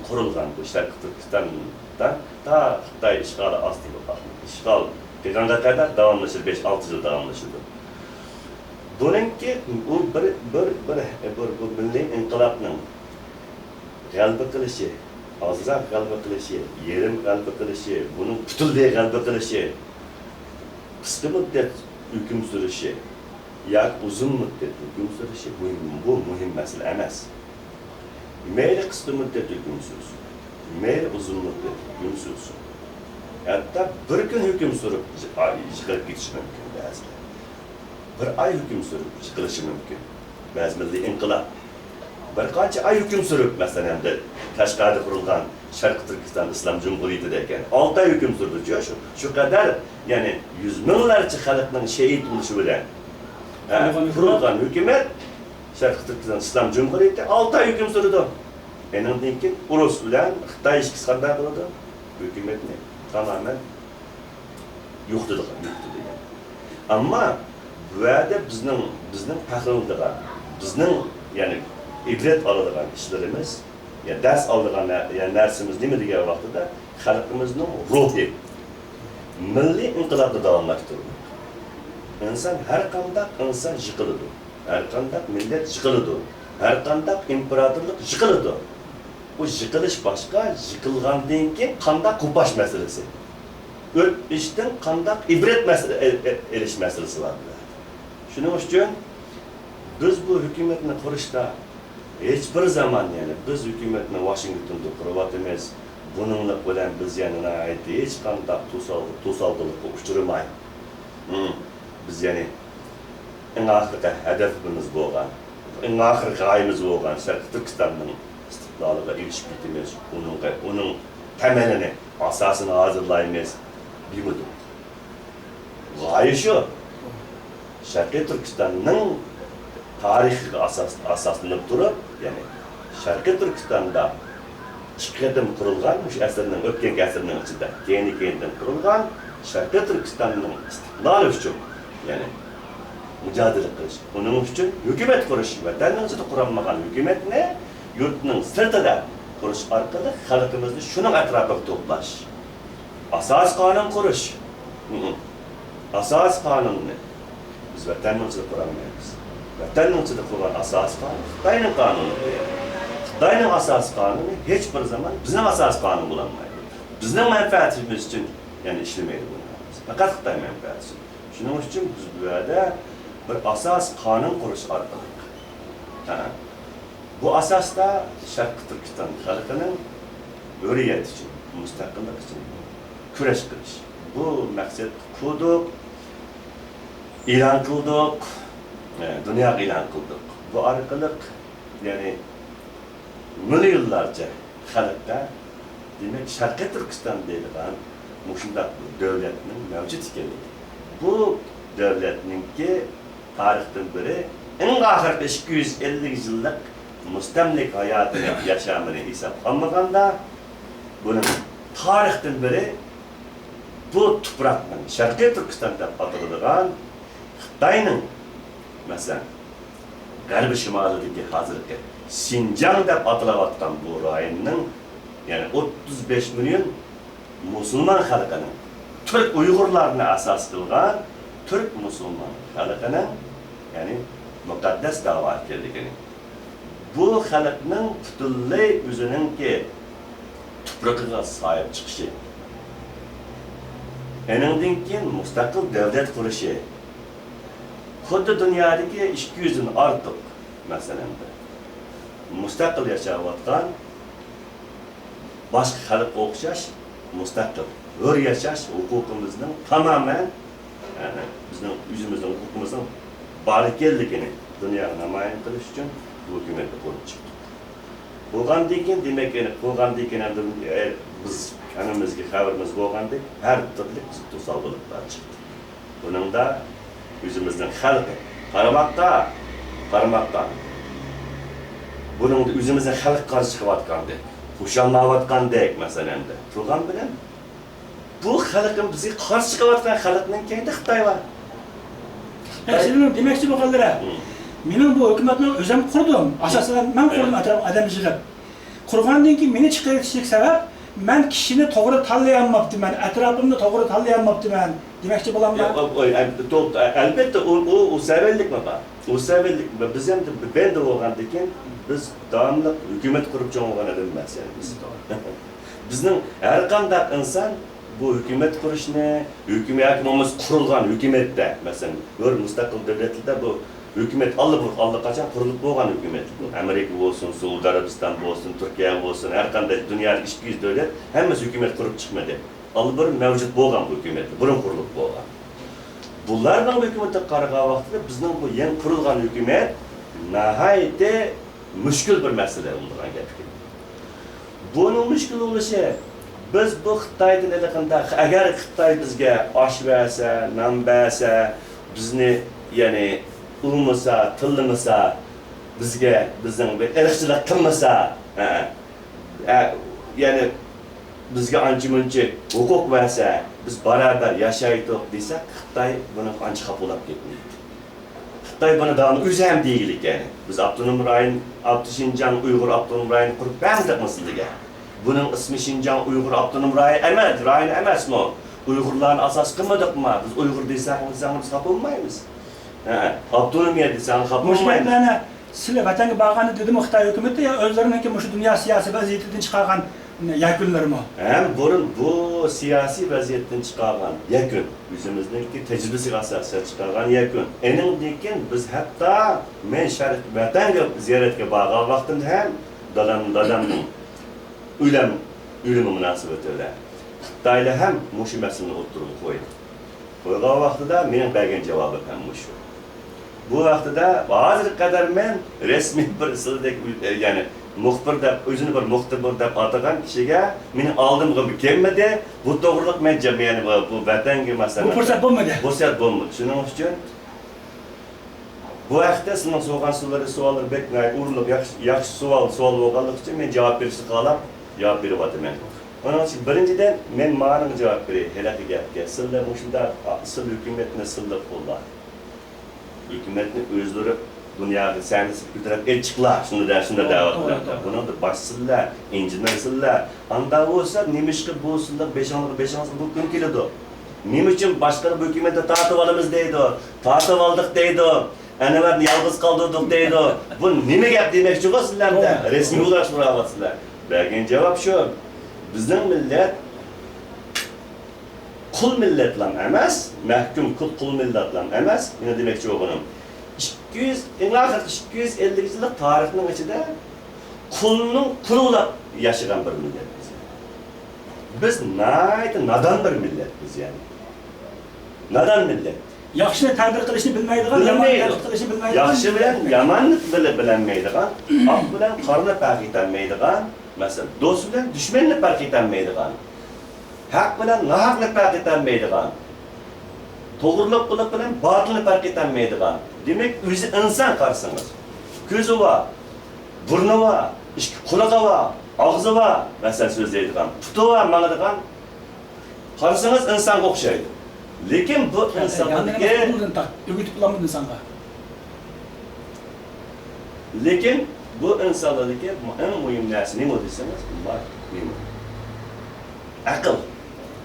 قۇرۇلغان بۇ شەرقىي تۈركىستاندا تا خىتاي ئىشغالى ئاستىدا، ئىشغال قىلغانغا قەدەر داۋاملىشىدۇ، بەش، ئالتە يىل داۋاملىشىدۇ. بۇنىڭكى، بۇ بىر، بىر، بىر، بىر، بۇ مىللىي ئىنقىلابنىڭ غەلىبە قىلىشى، ئازراق غەلىبە قىلىشى، يېرىم غەلىبە قىلىشى، بۇنىڭ پۈتۈنلەي غەلىبە قىلىشى، قىسقا مۇددەت ھۆكۈم سۈرۈشى ياكى ئۇزۇن مۇددەت ھۆكۈم سۈرۈشى، بۇ، بۇ مۇھىم مەسىلە ئەمەس. مەيلى قىسقا مۇددەت ھۆكۈم سۈرسۇن، مەيلى ئۇزۇن مۇددەت ھۆكۈم سۈرسۇن، ھەتتا بىر كۈن ھۆكۈم سۈرۈپ يىقىلىپ كېتىشى مۇمكىن بەزىلەر. بىر ئاي ھۆكۈم سۈرۈپ يىقىلىشى مۇمكىن. بەزى مىللىي ئىنقىلاب، بىر قانچە ئاي ھۆكۈم سۈرۈپ، مەسىلەن، ئەمدى قەشقەردە قۇرۇلغان شەرقىي تۈركىستان ئىسلام جۇمھۇرىيىتى دېگەن ئالتە ئاي ھۆكۈم سۈردىچۇ، شۇ، شۇ قەدەر، يەنى يۈز مىڭلارچە خەلقنىڭ شېھىت بولۇشى بىلەن، ھە، قۇرۇلغان ھۆكۈمەت، شەرقىي تۈركىستان ئىسلام جۇمھۇرىيىتى ئالتە ئاي ھۆكۈم سۈرىدۇ. ئېنىڭدىن كېيىن ئۇرۇس بىلەن خىتاي ئىككىسى قانداق قىلىدۇ؟ ھۆكۈمەتنى تامامەن يوقىتىدىغان، يوقىتىدىغان. ئەمما بۇ يەردە بىزنىڭ، بىزنىڭ پەخىرلىنىدىغان، بىزنىڭ، يەنى، ئىبرەت ئالىدىغان ئىشلىرىمىز، يا دەرس ئالىدىغان نە-، يا نەرسىمىز نېمە دېگەن ۋاقتىدا، خەلقىمىزنىڭ روھى، مىللىي ئىنقىلابنى داۋاملاشتۇرۇپ، ئىنسان، ھەر قانداق ئىنسان يىقىلىدۇ، ھەر قانداق مىللەت يىقىلىدۇ، ھەر قانداق ئىمپېراتورلۇق يىقىلىدۇ. بۇ يىقىلىش باشقا، يىقىلغاندىن كېيىن قانداق قوپاش مەسىلىسى. ئۆتمۈشتىن قانداق ئىبرەت مەسىلە-، ئېلىش مەسىلىسى بار بۇ يەردە. شۇنىڭ ئۈچۈن بىز بۇ ھۆكۈمەتنى قۇرۇشتا ھېچ بىر زامان، يەنى، بىز ھۆكۈمەتنى ۋاشىنگتوندا قۇرۇۋاتىمىز، بۇنىڭلىق بىلەن بىز يەنە ناھايىتى ھېچقانداق توسال-، توسالغۇلۇققا ئۇچرىماي، ھىم، بىز يەنە ئەڭ ئاخىرقى ھەدەپىمىز بولغان، ئەڭ ئاخىرقى غايىمىز بولغان شەرقىي تۈركىستاننىڭ ئىستىقلالىغا ئېرىشىپ كېتىمىز، ئۇنىڭغا، ئۇنىڭ تەمەلىنى، ئاساسىنى ھازىرلايمىز دېمىدۇق. غايە شۇ. شەرقىي تۈركىستاننىڭ تارىخىغا ئاساس-، ئاساسلىنىپ تۇرۇپ، يەنى شەرقىي تۈركىستاندا ئىككى قېتىم قۇرۇلغان، مۇشۇ ئەسىرنىڭ، ئۆتكەنكى ئەسىرنىڭ ئىچىدە كەينى-كەينىدىن قۇرۇلغان شەرقىي تۈركىستاننىڭ ئىستىقلالى ئۈچۈن، يەنى مۇجادىلە قىلىش، ئۇنىڭ ئۈچۈن ھۆكۈمەت قۇرۇش، ۋەتەننىڭ ئىچىدە قۇرالمىغان ھۆكۈمەتنى يۇرتنىڭ سىرتىدا قۇرۇش ئارقىلىق خەلقىمىزنى شۇنىڭ ئەتراپىغا توپلاش. ئاساسىي قانۇن قۇرۇش. ئاساسىي قانۇننى بىز ۋەتەننىڭ ئىچىدە قۇرالمايمىز. ۋەتەننىڭ ئىچىدە قۇرغان ئاساسىي قانۇن خىتاينىڭ قانۇنى. خىتاينىڭ ئاساسىي قانۇنى ھېچ بىر زامان بىزنىڭ ئاساسىي قانۇن بولالمايدۇ. بىزنىڭ مەنپەئەتىمىز ئۈچۈن، يەنى، ئىشلىمەيدۇ بۇ نەرسە. پەقەت خىتاي مەنپەئەتى ئۈچۈن. شۇنىڭ ئۈچۈن بىز بۇ يەردە بىر ئاساسىي قانۇن قۇرۇش ئارقىلىق، ھە، بۇ ئاساستا شەرقىي تۈركىستان خەلقىنىڭ ھۆرىيەت ئۈچۈن، مۇستەقىللىق ئۈچۈن كۈرەش قىلىش. بۇ مەقسەتنى قويدۇق، ئېلان قىلدۇق، ئە، دۇنياغا ئېلان قىلدۇق. بۇ ئارقىلىق، يەنى، مىليونلارچە خەلققە، دېمەك، شەرقىي تۈركىستان دەيدىغان مۇشۇنداق بىر دۆلەتنىڭ مەۋجۇت ئىكەنلىكى، بۇ دۆلەتنىڭكى تارىختىن بېرى ئەڭ ئاخىرقى ئىككى يۈز ئەللىك يىللىق مۇستەملىكە ھاياتىنى، ياشامىنى ھېسابقا ئالمىغاندا، بۇنىڭ تارىختىن بېرى بۇ تۇپراقنىڭ، شەرقىي تۈركىستان دەپ ئاتىلىدىغان خىتاينىڭ، مەسىلەن، غەربىي شىمالىدىكى ھازىرقى شىنجاڭ دەپ ئاتىلىۋاتقان بۇ رايوننىڭ، يەنى ئوتتۇز بەش مىليون مۇسۇلمان خەلقىنىڭ، تۈرك ئۇيغۇرلارنى ئاساس قىلغان تۈرك مۇسۇلمان خەلقىنىڭ، يەنى مۇقەددەس دەۋا ئىكەنلىكىنى، بۇ خەلقنىڭ پۈتۈنلەي ئۆزىنىڭكى تۇپرىقىغا ساھىب چىقىشى، ئېنىڭدىن كېيىن مۇستەقىل دۆلەت قۇرۇشى، خۇددى دۇنيادىكى ئىككى يۈزدىن ئارتۇق، مەسىلەن، مۇستەقىل ياشاۋاتقان باشقا خەلققە ئوخشاش مۇستەقىل، ھۆر ياشاش ھوقۇقىمىزنىڭ تامامەن، يەنى بىزنىڭ ئۆزىمىزنىڭ ھوقۇقىمىزنىڭ بار ئىكەنلىكىنى دۇنياغا نامايان قىلىش ئۈچۈن بۇ ھۆكۈمەتنى قۇرۇپ چىقتۇق. قۇرغاندىن كېيىن، دېمەك، يەنى قۇرغاندىن كېيىن ئەمدى، ئە، بىز ھەممىمىزگە خەۋىرىمىز بولغاندەك، ھەر تۈرلۈك توسالغۇلۇقلار چىقتى. بۇنىڭدا ئۆزىمىزنىڭ خەلقى، قارىماققا، قارىماققا، بۇنىڭدا ئۆزىمىزنىڭ خەلقى قارشى چىقىۋاتقاندەك، خۇشاللىنىۋاتقاندەك، مەسىلەن، ئەمدى تۇرغان بىلەن، بۇ خەلقىم، بىزگە قارشى چىقىۋاتقان خەلقنىڭ كەينىدە خىتاي بار. ھە، سىزنىڭ دېمەكچى بولغانلىرى، مم، مېنىڭ بۇ ھۆكۈمەتنى ئۆزۈم قۇردۇم. ئاساسەن، مەن قۇردۇم، ئەتراپ ئادەم يىغىپ. قۇرغاندىن كېيىن مېنى چىقىرىۋېتىشلىك سەۋەب، مەن كىشىنى توغرا تاللىيالماپتىمەن، ئەتراپىمنى توغرا تاللىيالماپتىمەن دېمەكچى بولامدۇ؟ ئە، ئە، ئە، ئە، ئەلبەتتە، ئۇ، ئۇ، ئۇ سەۋەنلىكمۇ بار. ئۇ سەۋەنلىك، بىز ئەمدى بەندە بولغاندىن كېيىن، بىز داۋاملىق ھۆكۈمەت قۇرۇپ چوڭ بولغان ئادەم ئەمەس، يەنى بىز. بىزنىڭ ھەر قانداق ئىنسان بۇ ھۆكۈمەت قۇرۇشنى، ھۆكۈمەت ياكى بولمىسا قۇرۇلغان ھۆكۈمەتتە، مەسىلەن، ھۆر مۇستەقىل دۆلەتلەردە بۇ ھۆكۈمەت ئاللىبۇرۇن، ئاللىقاچان قۇرۇلۇپ بولغان ھۆكۈمەت. بۇ ئامېرىكا بولسۇن، سەئۇدى ئەرەبىستان بولسۇن، تۈركىيە بولسۇن، ھەر قانداق دۇنيادىكى ئىككى يۈز دۆلەت، ھەممىسى ھۆكۈمەت قۇرۇپ چىقمىدى. ئاللىبۇرۇن مەۋجۇت بولغان بۇ ھۆكۈمەت، بۇرۇن قۇرۇلۇپ بولغان. بۇلارنىڭ ھۆكۈمىتىگە قارىغان ۋاقتىدا بىزنىڭ بۇ يېڭى قۇرۇلغان ھۆكۈمەت ناھايىتى مۈشكۈل بىر مەسىلە بولىدىغان گەپكەن. بۇنىڭ مۈشكۈل بولۇشى، بىز بۇ خىتايدىن ھېلىقىنداق، ئەگەر خىتاي بىزگە ئاش بەرسە، نان بەرسە، بىزنى، يەنى، ئۇرمىسا، تىللىمىسا، بىزگە، بىزنىڭ بىر ئىرقچىلىق قىلمىسا، ھە، ھە، يەنى، بىزگە ئانچە-مۇنچە ھوقۇق بەرسە، بىز باراۋەر ياشايتتۇق دېسەك، خىتاي بۇنىڭغا ئانچە خاپا بولۇپ كەتمەيدۇ. خىتاي بۇنى داۋاملىق ئۆزى ھەم دېگىلىك، يەنى، بىز ئاپتونوم رايون، ئاپتو-، شىنجاڭ ئۇيغۇر ئاپتونوم رايونى قۇرۇپ بەرمىدۇقمۇ سىلىگە؟ بۇنىڭ ئىسمى شىنجاڭ ئۇيغۇر ئاپتونوم رايونى ئەمەس، رايونى ئەمەسمۇ؟ ئۇيغۇرلارنى ئاساس قىلمىدۇقمۇ؟ بىز ئۇيغۇر دېسەڭ، دېسەڭ بىز خاپا بولمايمىز. ھە، ئاپتونومىيە دېسەڭ خاپا بولمايمىز. مۇشۇ گەپلەرنى سىلەر ۋەتەنگە بارغاندا دېدىمۇ خىتاي ھۆكۈمىتى يا ئۆزلىرىنىڭكى مۇشۇ دۇنيا سىياسىي ۋەزىيىتىدىن چىقارغان يەكۈنلىرىمۇ؟ ھەم بۇرۇن بۇ سىياسىي ۋەزىيەتتىن چىقارغان يەكۈن، ئۆزىمىزنىڭكى تەجرىبىسىگە ئاساسەن چىقارغان يەكۈن. ئېنىڭدىن كېيىن بىز ھەتتا مەن شەرق ۋەتەنگە زىيارەتكە بارغان ۋاقتىمدا ھەم دادام، دادامنىڭ ئۆلەم، ئۆلۈمى مۇناسىۋىتى بىلەن خىتايلار ھەم مۇشۇ مەسىلىنى ئوتتۇرىغا قويدى. قويغان ۋاقتىدا مېنىڭ بەرگەن جاۋابىم ھەم مۇشۇ. بۇ ۋاقتىدا ھازىرغا قەدەر مەن رەسمىي بىر سىلىدەك، يەنى مۇخبىر دەپ، ئۆزىنى بىر مۇخبىر دەپ ئاتىغان كىشىگە مېنىڭ ئالدىمغىمۇ كەلمىدى. بۇ توغرىلىق مەن جەم-، يەنى بۇ، بۇ ۋەتەنگە مەسىلەن، بۇ پۇرسەت بولمىدى. پۇرسەت بولمىدى. شۇنىڭ ئۈچۈن بۇ ھەقتە سىلىنىڭ سورىغان سوئاللىرى، سوئاللىرى بەك ناھايىتى ئورۇنلۇق، ياخشى، ياخشى سوئال، سوئال بولغانلىقى ئۈچۈن مەن جاۋاب بېرىشنى خالاپ جاۋاب بېرىۋاتىمەن. ئۇنىڭ ئۈچۈن بىرىنچىدىن، مەن مانىڭغا جاۋاب بېرەي، ھېلىقى گەپكە. سىلەر مۇشۇنداق، سىلەر ھۆكۈمەتنى سىلەپ بوللا. ھۆكۈمەتنى ئۆزلىرى دۇنياغا سەھنىسىگە كۆتۈرۈپ ئېچىقلا، شۇنداق دە-، شۇنداق توغرا، دەۋاتىدۇ. توغرا، توغرا. بۇنىڭدا باشچىلار، ئىنژېنېرلار. ئاندا بولسا نېمىشقا بۇ سىلەر بېشىڭلارغا، بېشىڭلارغا بۇ كۈن كېلىدۇ؟ نېمە ئۈچۈن باشقىلار ھۆكۈمەتنى تارتىۋالىمىز دەيدۇ، تارتىۋالدۇق دەيدۇ، ئەنۋەرنى يالغۇز قالدۇردۇق دەيدۇ. بۇ نېمە گەپ دېمەكچىغۇ سىلەر دە؟ توغرا. رەسمىي ئولاش سوراۋاتىسىلەر. بەرگەن جاۋاب شۇ. بىزنىڭ مىللەت قۇل مىللەتلام ئەمەس، مەھكۇم قۇل، قۇل مىللەتلام ئەمەس. مېنىڭ دېمەكچى بولغىنىم، ئىككى يۈز، ئەڭ ئاخىرقى ئىككى يۈز ئەللىك يىللىق تارىخنىڭ ئىچىدە قۇلنىڭ قۇلى بولاپ ياشىغان بىر مىللەت بىز. بىز ناھايىتى نادان بىر مىللەت بىز، يەنى. نادان مىللەت. ياخشىنى تەقدىر قىلىشنى بىلمەيدىغان، ياماننى بىلمەيدۇ. تەقدىر قىلىشنى بىلمەيدىغان. ياخشى بىلەن ياماننى بىلە-، بىلەلمەيدىغان، ئاق بىلەن قارىنى پەرق ئېتەلمەيدىغان، مەسىلەن، دوست بىلەن دۈشمەننى پەرق ئېتەلمەيدىغان، ھەق بىلەن ناھەقنى پەرق ئېتەلمەيدىغان، توغرىلىق قىلىق بىلەن باتىلنى پەرق ئېتەلمەيدىغان. دېمەك، ئۆزى ئىنسان قارىسىڭىز. كۆزى بار، بۇرنى بار، ئىككى قۇلىقى بار، ئاغزى بار، مەسىلەن، سۆزلەيدىغان، پۇتى بار، ماڭىدىغان. قارىسىڭىز ئىنسانغا ئوخشايدۇ. لېكىن بۇ ئىنسانلىقى، ياندىن ئۆگىتىپ بولالمىدى ئىنسانغا. لېكىن بۇ ئىنسانلىقتىكى ئەڭ مۇھىم نەرسە نېمە دېسىڭىز، بۇلار نېمە؟ ئەقىل.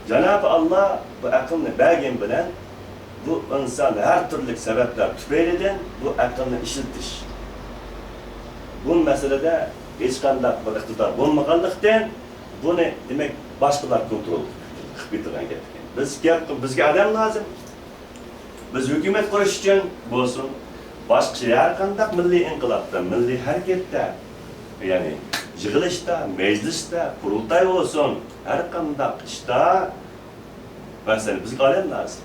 جانابى ئاللا بۇ ئەقىلنى بەرگەن بىلەن، بۇ ئىنسان ھەر تۈرلۈك سەۋەبلەر تۈپەيلىدىن بۇ ئەقىلنى ئىشلىتىش. بۇ مەسىلىدە ھېچقانداق بىر ئىقتىدار بولمىغانلىقتىن، بۇنى، دېمەك، باشقىلار كونترول قىلىپ كېتىدىغان گەپ ئىكەن. بىز گەپ، بىزگە ئادەم لازىم. بىز ھۆكۈمەت قۇرۇش ئۈچۈن بولسۇن، باشقىچە ھەر قانداق مىللىي ئىنقىلابتا، مىللىي ھەرىكەتتە، يەنى يىغىلىشتا، مەجلىستە، قۇرۇلتاي بولسۇن، ھەر قانداق ئىشتا، مەسىلەن، بىزگە ئادەم لازىم.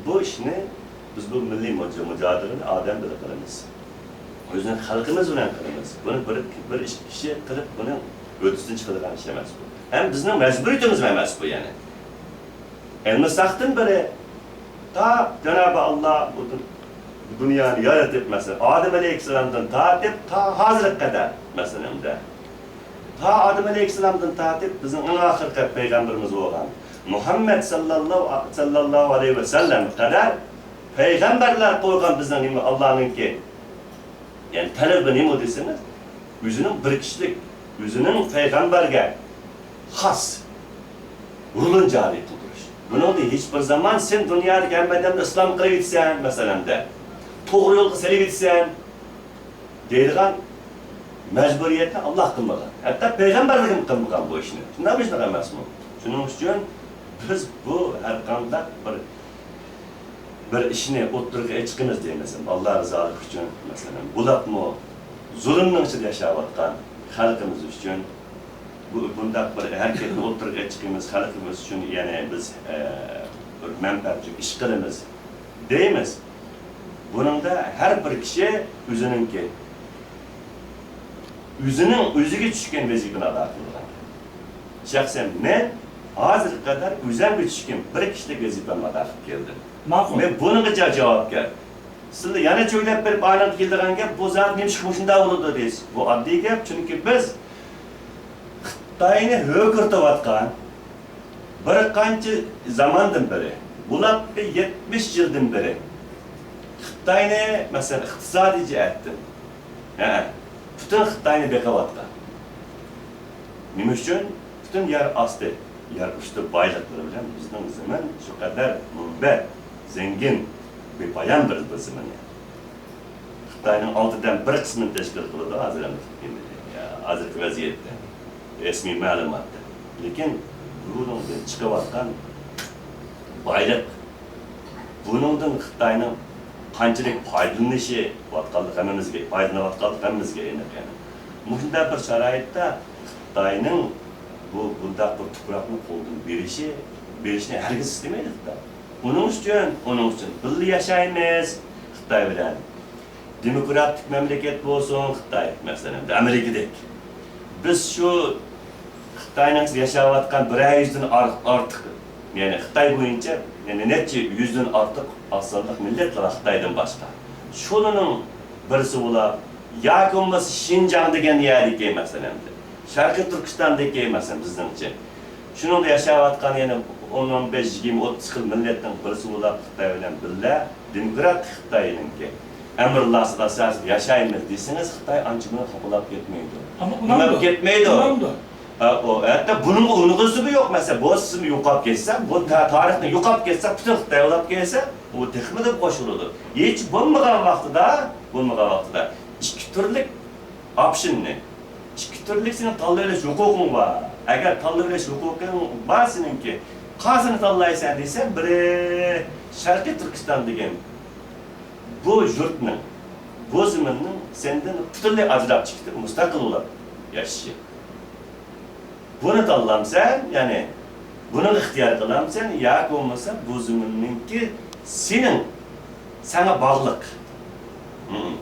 بۇ ئىشنى بىز، بۇ مىللىي مۇجا-، مۇجادىلىنى ئادەم بىلەن قىلىمىز. ئۆزىنىڭ خەلقىمىز بىلەن قىلىمىز. بۇنى بىر، بىر ئىككى كىشى قىلىپ، بۇنىڭ ھۆددىسىدىن چىقىدىغان ئىش ئەمەس بۇ. ھەم بىزنىڭ مەجبۇرىيىتىمىزمۇ ئەمەس بۇ يەنى. ئەلمىساقتىن بېرى تا جانابى ئاللا بۇ دۇ-، دۇنيانى يارىتىپ، مەسىلەن، ئادەم ئەلەيھىسسالامدىن تارتىپ تا ھازىرغا قەدەر، مەسىلەن، تا ئادەم ئەلەيھىسسالامدىن تارتىپ بىزنىڭ ئەڭ ئاخىرقى پەيغەمبىرىمىز بولغان مۇھەممەد ساللاللاھۇ، ساللاللاھۇ ئەلەيھى ۋەسەللەمگە قەدەر پەيغەمبەرلەر قويغان بىزنىڭ نېمە، ئاللانىڭكى، يەنى تەلىپى نېمە دېسىڭىز، ئۆزىنىڭ بىر كىشىلىك، ئۆزىنىڭ پەيغەمبەرگە خاس رولىنى جارى قىلدۇرۇش. بۇنىڭدا ھېچ بىر زامان سەن دۇنيادىكى ھەممە ئادەمنى ئىسلام قىلىۋېتىسەن، مەسىلەن، دە، توغرا يولغا سېلىۋېتىسەن دەيدىغان مەجبۇرىيەتنى ئاللا قىلمىغان. ھەتتا پەيغەمبەرلىرىمۇ قىلمىغان بۇ ئىشنى. شۇنداق بىر ئىش ئەمەسمۇ؟ شۇنىڭ ئۈچۈن بىز بۇ ھەر قانداق بىر بىر ئىشنى ئوتتۇرىغا چىقىمىز دەيمىز، ئاللا رىزالىقى ئۈچۈن، مەسىلەن، بولۇپمۇ زۇلۇمنىڭ ئىچىدە ياشاۋاتقان خەلقىمىز ئۈچۈن بۇ، بۇنداق بىر ھەرىكەتنى ئوتتۇرىغا چىقىمىز، خەلقىمىز ئۈچۈن، يەنى بىز، ئە، بىر مەنپەئەت ئۈچۈن ئىش قىلىمىز دەيمىز. بۇنىڭدا ھەر بىر كىشى ئۆزىنىڭكى ئۆزىنىڭ ئۆزىگە چۈشكەن ۋەزىپىنى ئادا قىلىدىغان. شەخسەن مەن ھازىرغا قەدەر ئۆزۈمگە چۈشكەن بىر كىشىلىك ۋەزىپەمنى ئادا قىلىپ كەلدىم. ماقۇل. مەن بۇنىڭغا جا-، جاۋابكار. سىلەر يەنە چۆگلەپ بېرىپ ئانىڭغا كېلىدىغان گەپ، بۇ زادى نېمىشقا مۇشۇنداق بولىدۇ دەيسىز. بۇ ئاددىي گەپ، چۈنكى بىز خىتاينى ھۆركىرىتىۋاتقان، بىر قانچە زاماندىن بېرى، بولۇپمۇ يەتمىش يىلدىن بېرى خىتاينى، مەسىلەن، ئىقتىسادىي جەھەتتىن، ھە، پۈتۈن خىتاينى بېقىۋاتقان. نېمە ئۈچۈن؟ پۈتۈن يەر ئاستى، يەر ئۈستى بايلىقلىرى بىلەن بىزنىڭ زېمىن شۇ قەدەر مۇنبەت، زەڭگىن، بىپايان بىر، بىر زېمىن. خىتاينىڭ ئالتىدىن بىر قىسمىنى تەشكىل قىلىدۇ ھازىر ئەمدى، ھازىرقى ۋەزىيەتتە، رەسمىي مەلۇماتتا. لېكىن بۇنىڭدىن چىقىۋاتقان بايلىق، بۇنىڭدىن خىتاينىڭ قانچىلىك پايدىلىنىشى ۋاتقانلىق ھەممىمىزگە، پايدىلىنىۋاتقانلىق ھەممىمىزگە ئېنىق. يەنى مۇشۇنداق بىر شارائىتتا خىتاينىڭ بۇ، بۇنداق بىر تۇپراقنى قولدىن بېرىشى، بېرىشنى ھەرگىز ئىستىمەيدۇ خىتاي. ئۇنىڭ ئۈچۈن، ئۇنىڭ ئۈچۈن بىللە ياشايمىز خىتاي بىلەن. دېموكراتىك مەملىكەت بولسۇن خىتاي، مەسىلەن، ئەمدى ئامېرىكىدەك. بىز شۇ خىتاينىڭ ياشاۋاتقان بىرەر يۈزدىن ئار-، ئارتۇق، يەنى خىتاي بويىچە، يەنى نەچچە يۈزدىن ئارتۇق ئاز سانلىق مىللەت بار خىتايدىن باشقا. شۇلارنىڭ بىرسى بولاپ، ياكى بولمىسا شىنجاڭ دېگەن يەردىكى، مەسىلەن، شەرقىي تۈركىستاندىكى، مەسىلەن، بىزنىڭچە، شۇنىڭدا ياشاۋاتقان يەنە ئون، ئون بەش، يىگىرمە، ئوتتۇز خىل مىللەتنىڭ بىرسى بولاپ خىتاي بىلەن بىللە دېموكراتىك خىتاينىڭكى ئەمىرلاسىدا ئاساسىدا ياشايمىز دېسىڭىز، خىتاي ئانچە مۇنچە خاپىلاپ كەتمەيدۇ. ئەمما نېمە ئۇنامدۇ؟ كەتمەيدۇ؟ ئۇنامدۇ؟ ھە، ئۇ ھەتتا بۇنىڭغا ئۇنىغۇسىمۇ يوق. مەسىلەن، بۇ سىستېما يوقاپ كەتسە، بۇ تا-، تارىخنى يوقاپ كەتسە، پۈتۈن خىتاي ئۇلاپ كەتسە، ئۇ تېخىمۇ دەپ قوشۇلىدۇ. ھېچ بولمىغان ۋاقتىدا، بولمىغان ۋاقتىدا ئىككى تۈرلۈك ئاپشېننى، ئىككى تۈرلۈك سېنىڭ تاللىۋېلىش ھوقۇقۇڭ بار. ئەگەر تاللىۋېلىش ھوقۇقۇڭ بار سېنىڭكى، قايسىنى تاللايسەن دېسەم، بىرى شەرقىي تۈركىستان دېگەن بۇ يۇرتنىڭ، بۇ زېمىننىڭ سەندىن پۈتۈنلەي ئاجراپ چىقىپ مۇستەقىل بولۇپ ياشىشى. بۇنى تاللامسەن، يەنى بۇنى ئىختىيار قىلامسەن ياكى بولمىسا بۇ زېمىننىڭكى سېنىڭ، ساڭا باغلىق. مم.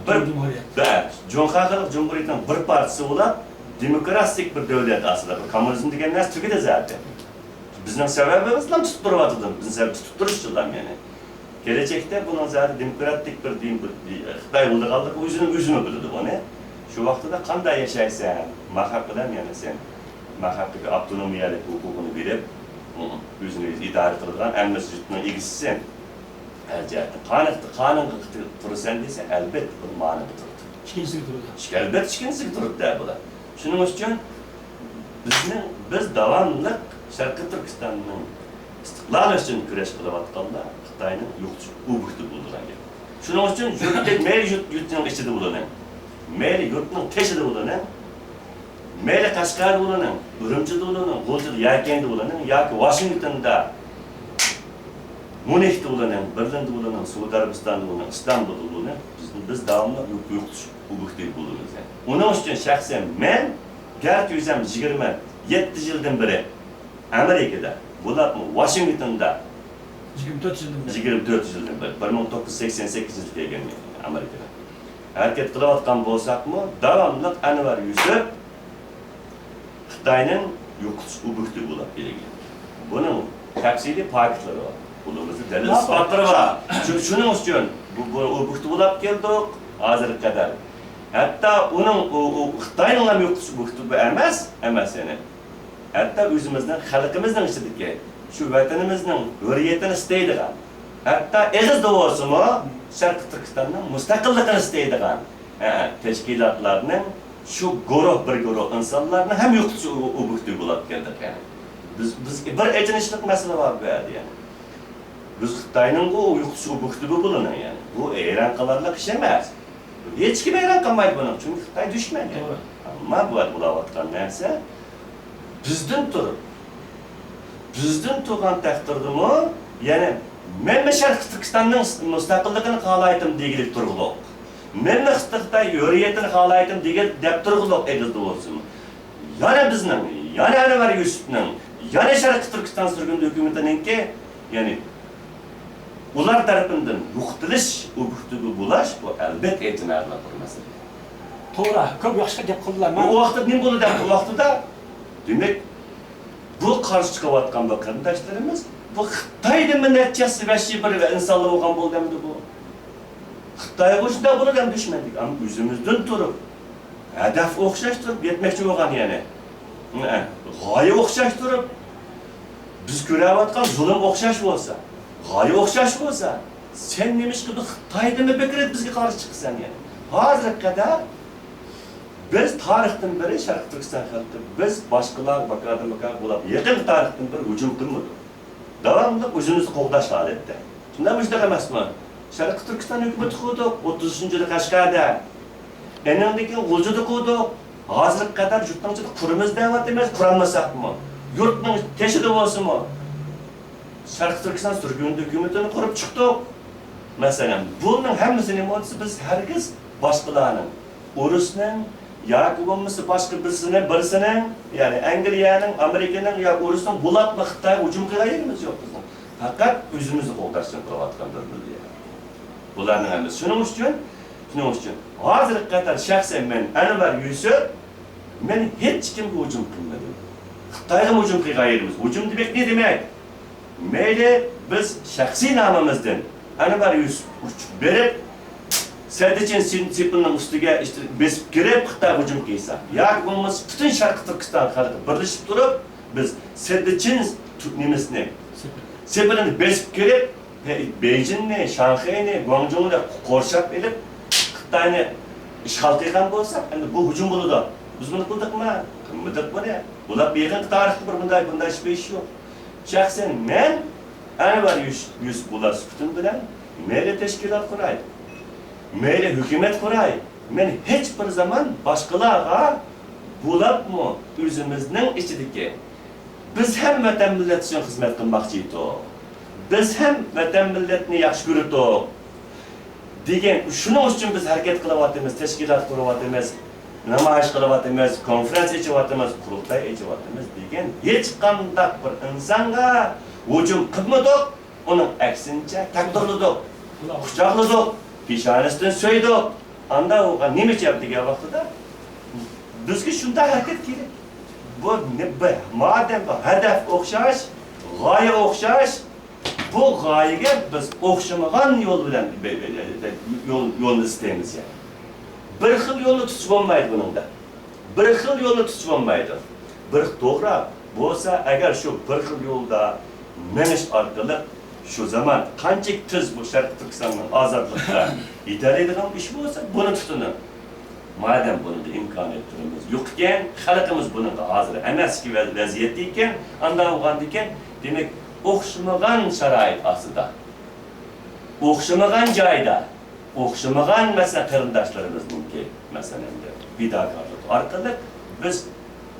بىر، جۇمھۇرىيەت. بە-، جۇڭخۇا خەلق جۇمھۇرىيىتىنىڭ بىر پارچىسى بولۇپ، دېموكراتىك بىر دۆلەت ئاستىدا بىر كوممۇنىزم دېگەن نەرسە تۈگىدى زادى. بىزنىڭ سەۋەبىمىز بىلەن تۇتۇپ تۇرۇۋاتىدۇ، بىزنىڭ سەۋەب تۇتۇپ تۇرۇشچىلار يەنى. كېلەچەكتە بۇنىڭ زادى دېموكراتىك بىر دىن، بىر دىن، خىتاي بولىدىغانلىقى ئۆزىنىڭ ئۆزىمۇ بىلىدۇ بۇنى. شۇ ۋاقتىدا قانداق ياشايسەن؟ ماخاق بىلەن يەنە سەن ماخاققا ئاپتونومىيەلىك ھوقۇقىنى بېرىپ، ئۆزىنى ئۆزى ئىدارە قىلىدىغان ئەمما يۇرتنىڭ ئىگىسىسەن. ھەر جەھەتتىن قانۇنغا، قانۇنغا تۇرىسەن دېسە، ئەلبەتتە بۇ مانىغا تۇرىدۇ. ئىككىنچىسىگە تۇرىدۇ. ئەلبەتتە ئىككىنچىسىگە تۇرىدۇ بۇلار. شۇنىڭ ئۈچۈن بىزنىڭ، بىز داۋاملىق شەرقىي تۈركىستاننىڭ ئىستىقلالى ئۈچۈن كۈرەش قىلىۋاتقانلار خىتاينىڭ يوقىتىش ئوبيېكتى بولىدىغان گەپ. شۇنىڭ ئۈچۈن يۇرتتەك، مەيلى يۇرت، يۇرتنىڭ ئىچىدە بولۇنىڭ، مەيلى يۇرتنىڭ تېشىدا بولۇنىڭ، مەيلى قەشقەردە بولۇنىڭ، ئۈرۈمچىدە بولۇنىڭ، غۇلجىدا، يەكەندە بولۇنىڭ ياكى ۋاشىنگتوندا، ميۇنختا بولۇنىڭ، بېرلىندا بولۇنىڭ، سەئۇدى ئەرەبىستاندا بولۇنىڭ، ئىستانبۇلدا بولۇنىڭ، بىز، بىز داۋاملىق يوق-، يوقىتىش ئوبيېكتى بولىمىز. ئۇنىڭ ئۈچۈن شەخسەن مەن، گەرچە ئۆزۈم يىگىرمە يەتتە يىلدىن بېرى ئامېرىكىدا، بولۇپمۇ ۋاشىنگتوندا يىگىرمە تۆت يىلدىن بېرى. يىگىرمە تۆت يىلدىن بېرى، بىر مىڭ توققۇز يۈز سەكسەن سەككىز يىلى كەلگەن ئامېرىكىدا ھەرىكەت قىلىۋاتقان بولساقمۇ، داۋاملىق ئەنۋەر يۈسۈپ خىتاينىڭ يوقىتىش ئوبيېكتى بولۇپ بەلگىلەنگەن. بۇنىڭ تەپسىلىي پاكىتلىرى بار. قولىمىزدا دەلىل ئىسپاتلىرى بار. شۇ، شۇنىڭ ئۈچۈن بۇ، بۇ ئوبيېكتى بولۇپ كەلدۇق ھازىرغا قەدەر. ھەتتا ئۇنىڭ، ئۇ، ئۇ خىتاينىڭ ھەم يوقىتىش ئوبيېكتى ئەمەس، ئەمەس يەنى. ھەتتا ئۆزىمىزنىڭ، خەلقىمىزنىڭ ئىچىدىكى شۇ ۋەتىنىمىزنىڭ ھۆرىيىتىنى ئىستەيدىغان، ھەتتا ئېغىزدا بولسىمۇ شەرقىي تۈركىستاننىڭ مۇستەقىللىقىنى ئىستەيدىغان، ھە، تەشكىلاتلارنىڭ شۇ گۇرۇھ، بىر گۇرۇھ ئىنسانلارنى ھەم يوقىتىش ئو-، ئوبيېكتى بولۇپ كەلدۇق. يەنى بىز، بىز بىر ئېچىنىشلىق مەسىلە بار بۇ يەردە يەنى. بىز خىتاينىڭغۇ يوقىتىش ئوبيېكتى بۇ بۇلىنىڭ يەنى. بۇ ھەيران قالارلىق ئىش ئەمەس. ھېچكىم ھەيران قالمايدۇ بۇنىڭ، چۈنكى خىتاي دۈشمەن. توغرا. ئەمما بۇ يەردە بولاۋاتقان نەرسە بىزدىن تۇرۇپ، بىزدىن تۇرغان تەقدىردىمۇ، يەنى مەنمۇ شەرقىي تۈركىستاننىڭ مۇستەقىللىقىنى خالايتتىم دېگىلىك تۇرغۇلۇق. مەنمۇ خىتاي ھۆرىيىتىنى خالايتتىم دېگەن دەپ تۇرغۇلۇق ئېغىزدا بولسىمۇ. يەنە بىزنىڭ، يەنە ئەنۋەر يۈسۈپنىڭ، يەنە شەرقىي تۈركىستان سۈرگۈندە ھۆكۈمىتىنىڭكى، يەنى ئۇلار تەرىپىدىن يوقىتىلىش ئوبيېكتىغا بولاش، بۇ ئەلۋەتتە ئېچىنارلىق بىر مەسىلە. توغرا، كۆپ ياخشى گەپ قىلدىلار. بۇ ۋاقىتتا نېمە بولدى دەپ، بۇ ۋاقتىدا، دېمەك، بۇ قارشى چىقىۋاتقان بۇ قېرىنداشلىرىمىز، بۇ خىتايدىنمۇ نەچچە ھەسسە ۋەھشىي بىر ئىنسانلار بولغان بولدى ئەمدى بۇ. خىتايغا شۇنداق بولىدۇ ئەمدى دۈشمەنلىك. ئەمما ئۆزىمىزدىن تۇرۇپ، ھەدەپ ئوخشاش تۇرۇپ يەتمەكچى بولغان يەنى. غايە ئوخشاش تۇرۇپ، بىز كۆرۈۋاتقان زۇلۇم ئوخشاش بولسا، غايە ئوخشاش بولسا، سەن نېمىشقا بۇ خىتايدىنمۇ بەكرەك بىزگە قارشى چىقىسەن يەنى؟ ھازىرغا قەدەر بىز تارىختىن بېرى شەرقىي تۈركىستان خەلقى، بىز باشقىلارغا باكادىن باكا بولاپ، يېقىنقى تارىختىن بېرى ھۇجۇم قىلمىدۇق. داۋاملىق ئۆزىمىزنى قوغداش ھالەتتە. شۇنداق مۇشۇنداق ئەمەسمۇ؟ شەرقىي تۈركىستان ھۆكۈمىتى قۇردۇق، ئوتتۇزىنچى يىلى قەشقەردە. ئېنىڭدىن كېيىن غۇلجىدا قۇردۇق. ھازىرغا قەدەر يۇرتنىڭ ئىچىدە قۇرىمىز دەۋاتىمىز، قۇرالمىساقمۇ. يۇرتنىڭ تېشىدا بولسىمۇ، شەرقىي تۈركىستان سۈرگۈندە ھۆكۈمىتىنى قۇرۇپ چىقتۇق. مەسىلەن، بۇنىڭ ھەممىسى نېمە بولسا، بىز ھەرگىز باشقىلارنىڭ، ئورۇسنىڭ ياكى بولمىسا باشقا بىرسىنىڭ، بىرسىنىڭ، يەنى ئەنگلىيەنىڭ، ئامېرىكىنىڭ ياكى ئورۇسنىڭ بۇلاپمۇ خىتايغا ھۇجۇم قىلغان يېرىمىز يوق بىزنىڭ. پەقەت ئۆزىمىزنى قوغداش ئۈچۈن قىلىۋاتقان بىر مىللىيەت. بۇلارنىڭ ھەممىسى شۇنىڭ ئۈچۈن، شۇنىڭ ئۈچۈن ھازىرغا قەدەر شەخسەن مەن، ئەنۋەر يۈسۈپ، مەن ھېچكىمگە ھۇجۇم قىلمىدىم. خىتايغا ھۇجۇم قىلغان يېرىمىز. ھۇجۇم دېمەك نېمە دېمەك؟ مەيلى بىز شەخسىي نامىمىزدىن ئەنۋەر يۈسۈپ ئۇچۇپ بېرىپ، سەددىچىن سېپىلنىڭ ئۈستىگە بېسىپ كىرىپ، خىتايغا ھۇجۇم قىلسا، ياكى بولمىسا پۈتۈن شەرقىي تۈركىستان خەلقى بىرلىشىپ تۇرۇپ، بىز سەددىچىن نېمىسىنى، سېپىلنى بېسىپ كىرىپ، بې-، بېيجىڭنى، شاڭخەينى، گۇاڭجۇڭنى قورشاپ ئېلىپ، خىتاينى ئىشغال قىلغان بولساق، ئەمدى بۇ ھۇجۇم بولىدۇ. بىز بۇنى قىلدۇقمۇ؟ قىلمىدۇق بۇنى. بۇلار يېقىنقى تارىختا بىر بۇنداق، بۇنداق ئىش، بۇ ئىش يوق. شەخسەن مەن ئەنۋەر يۈس-، يۈسۈپ بۇلار سۈپىتىم بىلەن مەيلى تەشكىلات قۇراي، مەيلى ھۆكۈمەت قۇراي، مەن ھېچ بىر زامان باشقىلارغا بۇلاپمۇ ئۆزىمىزنىڭ ئىچىدىكى بىز ھەم ۋەتەن مىللەت ئۈچۈن خىزمەت قىلماقچى ئىدۇق. بىز ھەم ۋەتەن مىللەتنى ياخشى كۆرىدۇق دېگەن، شۇنىڭ ئۈچۈن بىز ھەرىكەت قىلىۋاتىمىز، تەشكىلات قۇرۇۋاتىمىز، نامايىش قىلىۋاتىمىز، كونفرانس ئېچىۋاتىمىز، قۇرۇلتاي ئېچىۋاتىمىز دېگەن ھېچقانداق بىر ئىنسانغا ھۇجۇم قىلمىدۇق. ئۇنىڭ ئەكسىنچە تەقدىرلىدۇق، قۇچاقلىدۇق، پېشانىسىدىن سۆيدۇق. ئاندا ئۇغا نېمە دەپ دېگەن ۋاقتىدا، بىزگە شۇنداق ھەرىكەت كېرەك. بۇ نە-، بۇ مادەم بۇ ھەدەپ ئوخشاش، غايە ئوخشاش، بۇ غايىگە بىز ئوخشىمىغان يول بىلەن بە-، بە-، بە-، يول، يولنى ئىزدەيمىز يەنى. بىر خىل يولنى تۇتسا بولمايدۇ بۇنىڭدا. بىر خىل يولنى تۇتسا بولمايدۇ. بىر توغرا بولسا، ئەگەر شۇ بىر خىل يولدا مېڭىش ئارقىلىق شۇ زامان قانچىلىك تېز بۇ شەرقىي تۈركىستاننىڭ ئازادلىقىغا يېتەلەيدىغان ئىش بولسا، بۇنى تۇتۇنۇڭ. مادەم بۇنىڭغا ئىمكانىيەتلىرىمىز يوق ئىكەن، خەلقىمىز بۇنىڭغا ھازىر ئەمەسكى ۋەز-، ۋەزىيەتتە ئىكەن، ئانداق بولغاندىكىن، دېمەك، ئوخشىمىغان شارائىت ئاستىدا، ئوخشىمىغان جايدا، ئوخشىمىغان، مەسىلەن، قېرىنداشلىرىمىزنىڭكى، مەسىلەن، ئەمدى پىداكارلىق ئارقىلىق بىز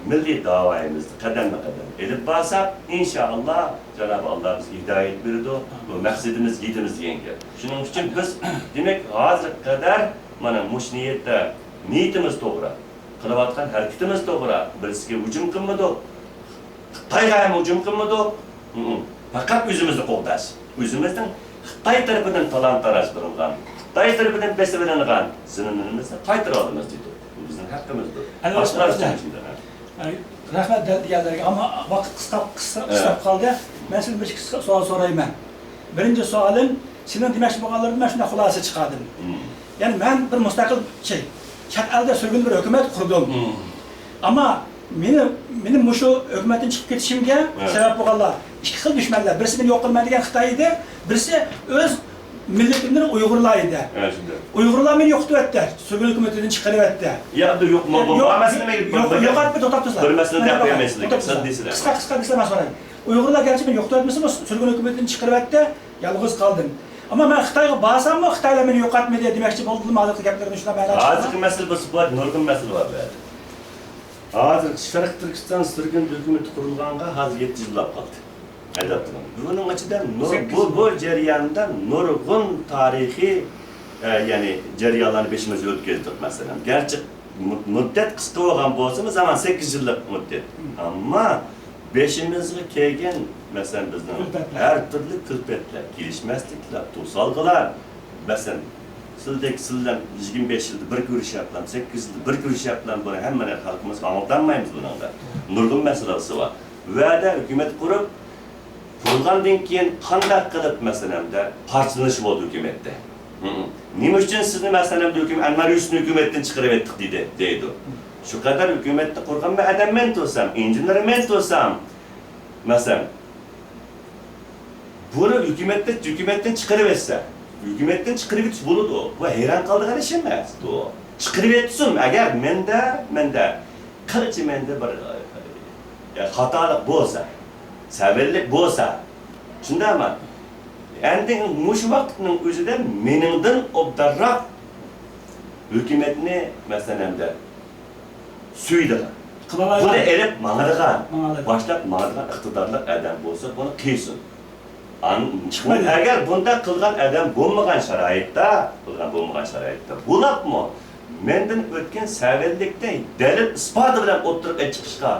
مىللىي داۋايىمىزنى قەدەممۇ قەدەم ئېلىپ بارساق، ئىنشائاللا، جانابى ئاللا بىزگە ھىدايەت بېرىدۇ، بۇ مەقسىتىمىزگە يېتىمىز دېگەن گەپ. شۇنىڭ ئۈچۈن بىز، دېمەك، ھازىرغا قەدەر مانا مۇشۇ نىيەتتە، نىيىتىمىز توغرا، قىلىۋاتقان ھەرىكىتىمىز توغرا، بىرسىگە ھۇجۇم قىلمىدۇق. خىتايغا ھەم ھۇجۇم قىلمىدۇق. ھىم. پەقەت ئۆزىمىزنى قوغداش. ئۆزىمىزنىڭ خىتاي تەرىپىدىن تالان-تاراج قىلىنغان، خىتاي تەرىپىدىن بېسىۋېلىنغان زېمىنىمىزنى قايتۇرۇۋالىمىز دېدۇق. بۇ بىزنىڭ ھەققىمىزدۇر. ئەنۋەر باشقىلار ئۇستاز، ئۈچۈن شۇنداق. ئەي، رەھمەت دەل دېگەنلەرگە، ئەمما ۋاقىت قىسقا، قىسقا، ھە، قىستاپ قالدى. مەن سىزدىن بىر ئىككى قىسقا سوئال سورايمەن. بىرىنچى سوئالىم، سىزنىڭ دېمەكچى بولغانلىرىدىن مەن شۇنداق خۇلاسە چىقاردىم. ھىم. يەنى مەن بىر مۇستەقىل شەي، چەت ئەلدە سۈرگۈن بىر ھۆكۈمەت قۇردۇم. ھىم. ئەمما مېنى، مېنى مۇشۇ ھۆكۈمەتتىن چىقىپ كېتىشىمگە، ھە، سەۋەب بولغانلار ئىككى خىل دۈشمەنلەر. بىرسى مېنى يوق قىلىمەن دېگەن خىتاي ئىدى، بىرسى ئۆز مىللىتىمدىن ئۇيغۇرلار ئىدى. ھە، شۇنداق. ئۇيغۇرلار مېنى يوقىتىۋەتتى، سۈرگۈن ھۆكۈمىتىدىن چىقىرىۋەتتى. يا، يوق، يوق، يوق، يوق، يوقاتمىدى، توختاپ تۇرسىلا. بىر مەسىلىنى دەپ بەرمەيسىلەر. توختاپ تۇرسىلا. قىسقا، قىسقا، قىسقا مەن سوراي. ئۇيغۇرلار گەرچە مېنى يوقىتىۋەتمىسىمۇ، سۈرگۈن ھۆكۈمىتىدىن چىقىرىۋەتتى. يالغۇز قالدىم. ئەمما مەن خىتايغا بارساممۇ، خىتايلار مېنى يوقاتمىدى دېمەكچى بولدىمۇ؟ ھازىرقى گەپلىرىدىن شۇنداق مەنە چىقىدۇ. ھازىرقى مەسىلە بولسا بار، نۇرغۇن مەسىلە بار بۇ يەردە. ھازىر شەرقىي تۈركىستان سۈرگۈن ھۆكۈمىتى قۇرۇلغانغا ھازىر يەتتە يىللاپ قالدى. ئەلۋەتتە. بۇنىڭ ئىچىدە نۇر-، بۇ، بۇ جەرياندا نۇرغۇن تارىخىي، ئە، يەنى جەريانلارنى بېشىمىزدىن ئۆتكۈزدۇق، مەسىلەن. گەرچە مۇ-، مۇددەت قىسقا بولغان بولسىمۇ، زامان سەككىز يىللىق مۇددەت. ئەمما بېشىمىزغا كەلگەن، مەسىلەن، بىزنىڭ كۈلپەتلەر، ھەر تۈرلۈك كۈلپەتلەر، كېلىشمەسلىكلەر، توسالغۇلار، مەسىلەن، سىلدەك، سىلەر يىگىرمە بەش يىلدا بىر كۆرۈشەپلەم، سەككىز يىلدا بىر كۆرۈشەپلەم، بۇنى ھەممىنى خەلقىمىزگە ئاڭلىتالمايمىز بۇنىڭدا. نۇرغۇن مەسىلىسى بار. ۋەدە ھۆكۈمەت قۇرۇپ، قۇرغاندىن كېيىن قانداق قىلىپ، مەسىلەن، پارچىلىنىش بولدى ھۆكۈمەتتە؟ ھە. نېمە ئۈچۈن سىزنى، مەسىلەن، ھۆكۈم-، ئەنۋەر يۈسۈپنى ھۆكۈمەتتىن چىقىرىۋەتتۇق دېدى، دەيدۇ. شۇ قەدەر ھۆكۈمەتنى قۇرغان بىر ئادەم مەن تۇرسام، ئىنژېنېر مەن تۇرسام، مەسىلەن، بۇنى ھۆكۈمەتتىن، ھۆكۈمەتتىن چىقىرىۋەتسە، ھۆكۈمەتتىن چىقىرىۋېتىش بولىدۇ. بۇ ھەيران قالىدىغان ئىش ئەمەس بۇ. چىقىرىۋەتسۇن، ئەگەر مەندە، مەندە، قىلچە مەندە بىر، ئە، خاتالىق بولسا، سەۋەنلىك بولسا، شۇنداقمۇ؟ ئەمدى مۇشۇ ۋاقىتنىڭ ئۆزىدە مېنىڭدىن ئوبدانراق ھۆكۈمەتنى، مەسىلەن، ئەمدى سۆيىدىغان، بۇنى ئېلىپ ماڭىدىغان، باشلاپ ماڭىدىغان ئىقتىدارلىق ئادەم بولسا، بۇنى قىلسۇن. ئەگەر بۇنداق قىلغان ئادەم بولمىغان شارائىتتا، قىلغان بولمىغان شارائىتتا، بولۇپمۇ مەندىن ئۆتكەن سەۋەنلىكنى دەلىل ئىسپاتى بىلەن ئوتتۇرىغا چىقىشقا،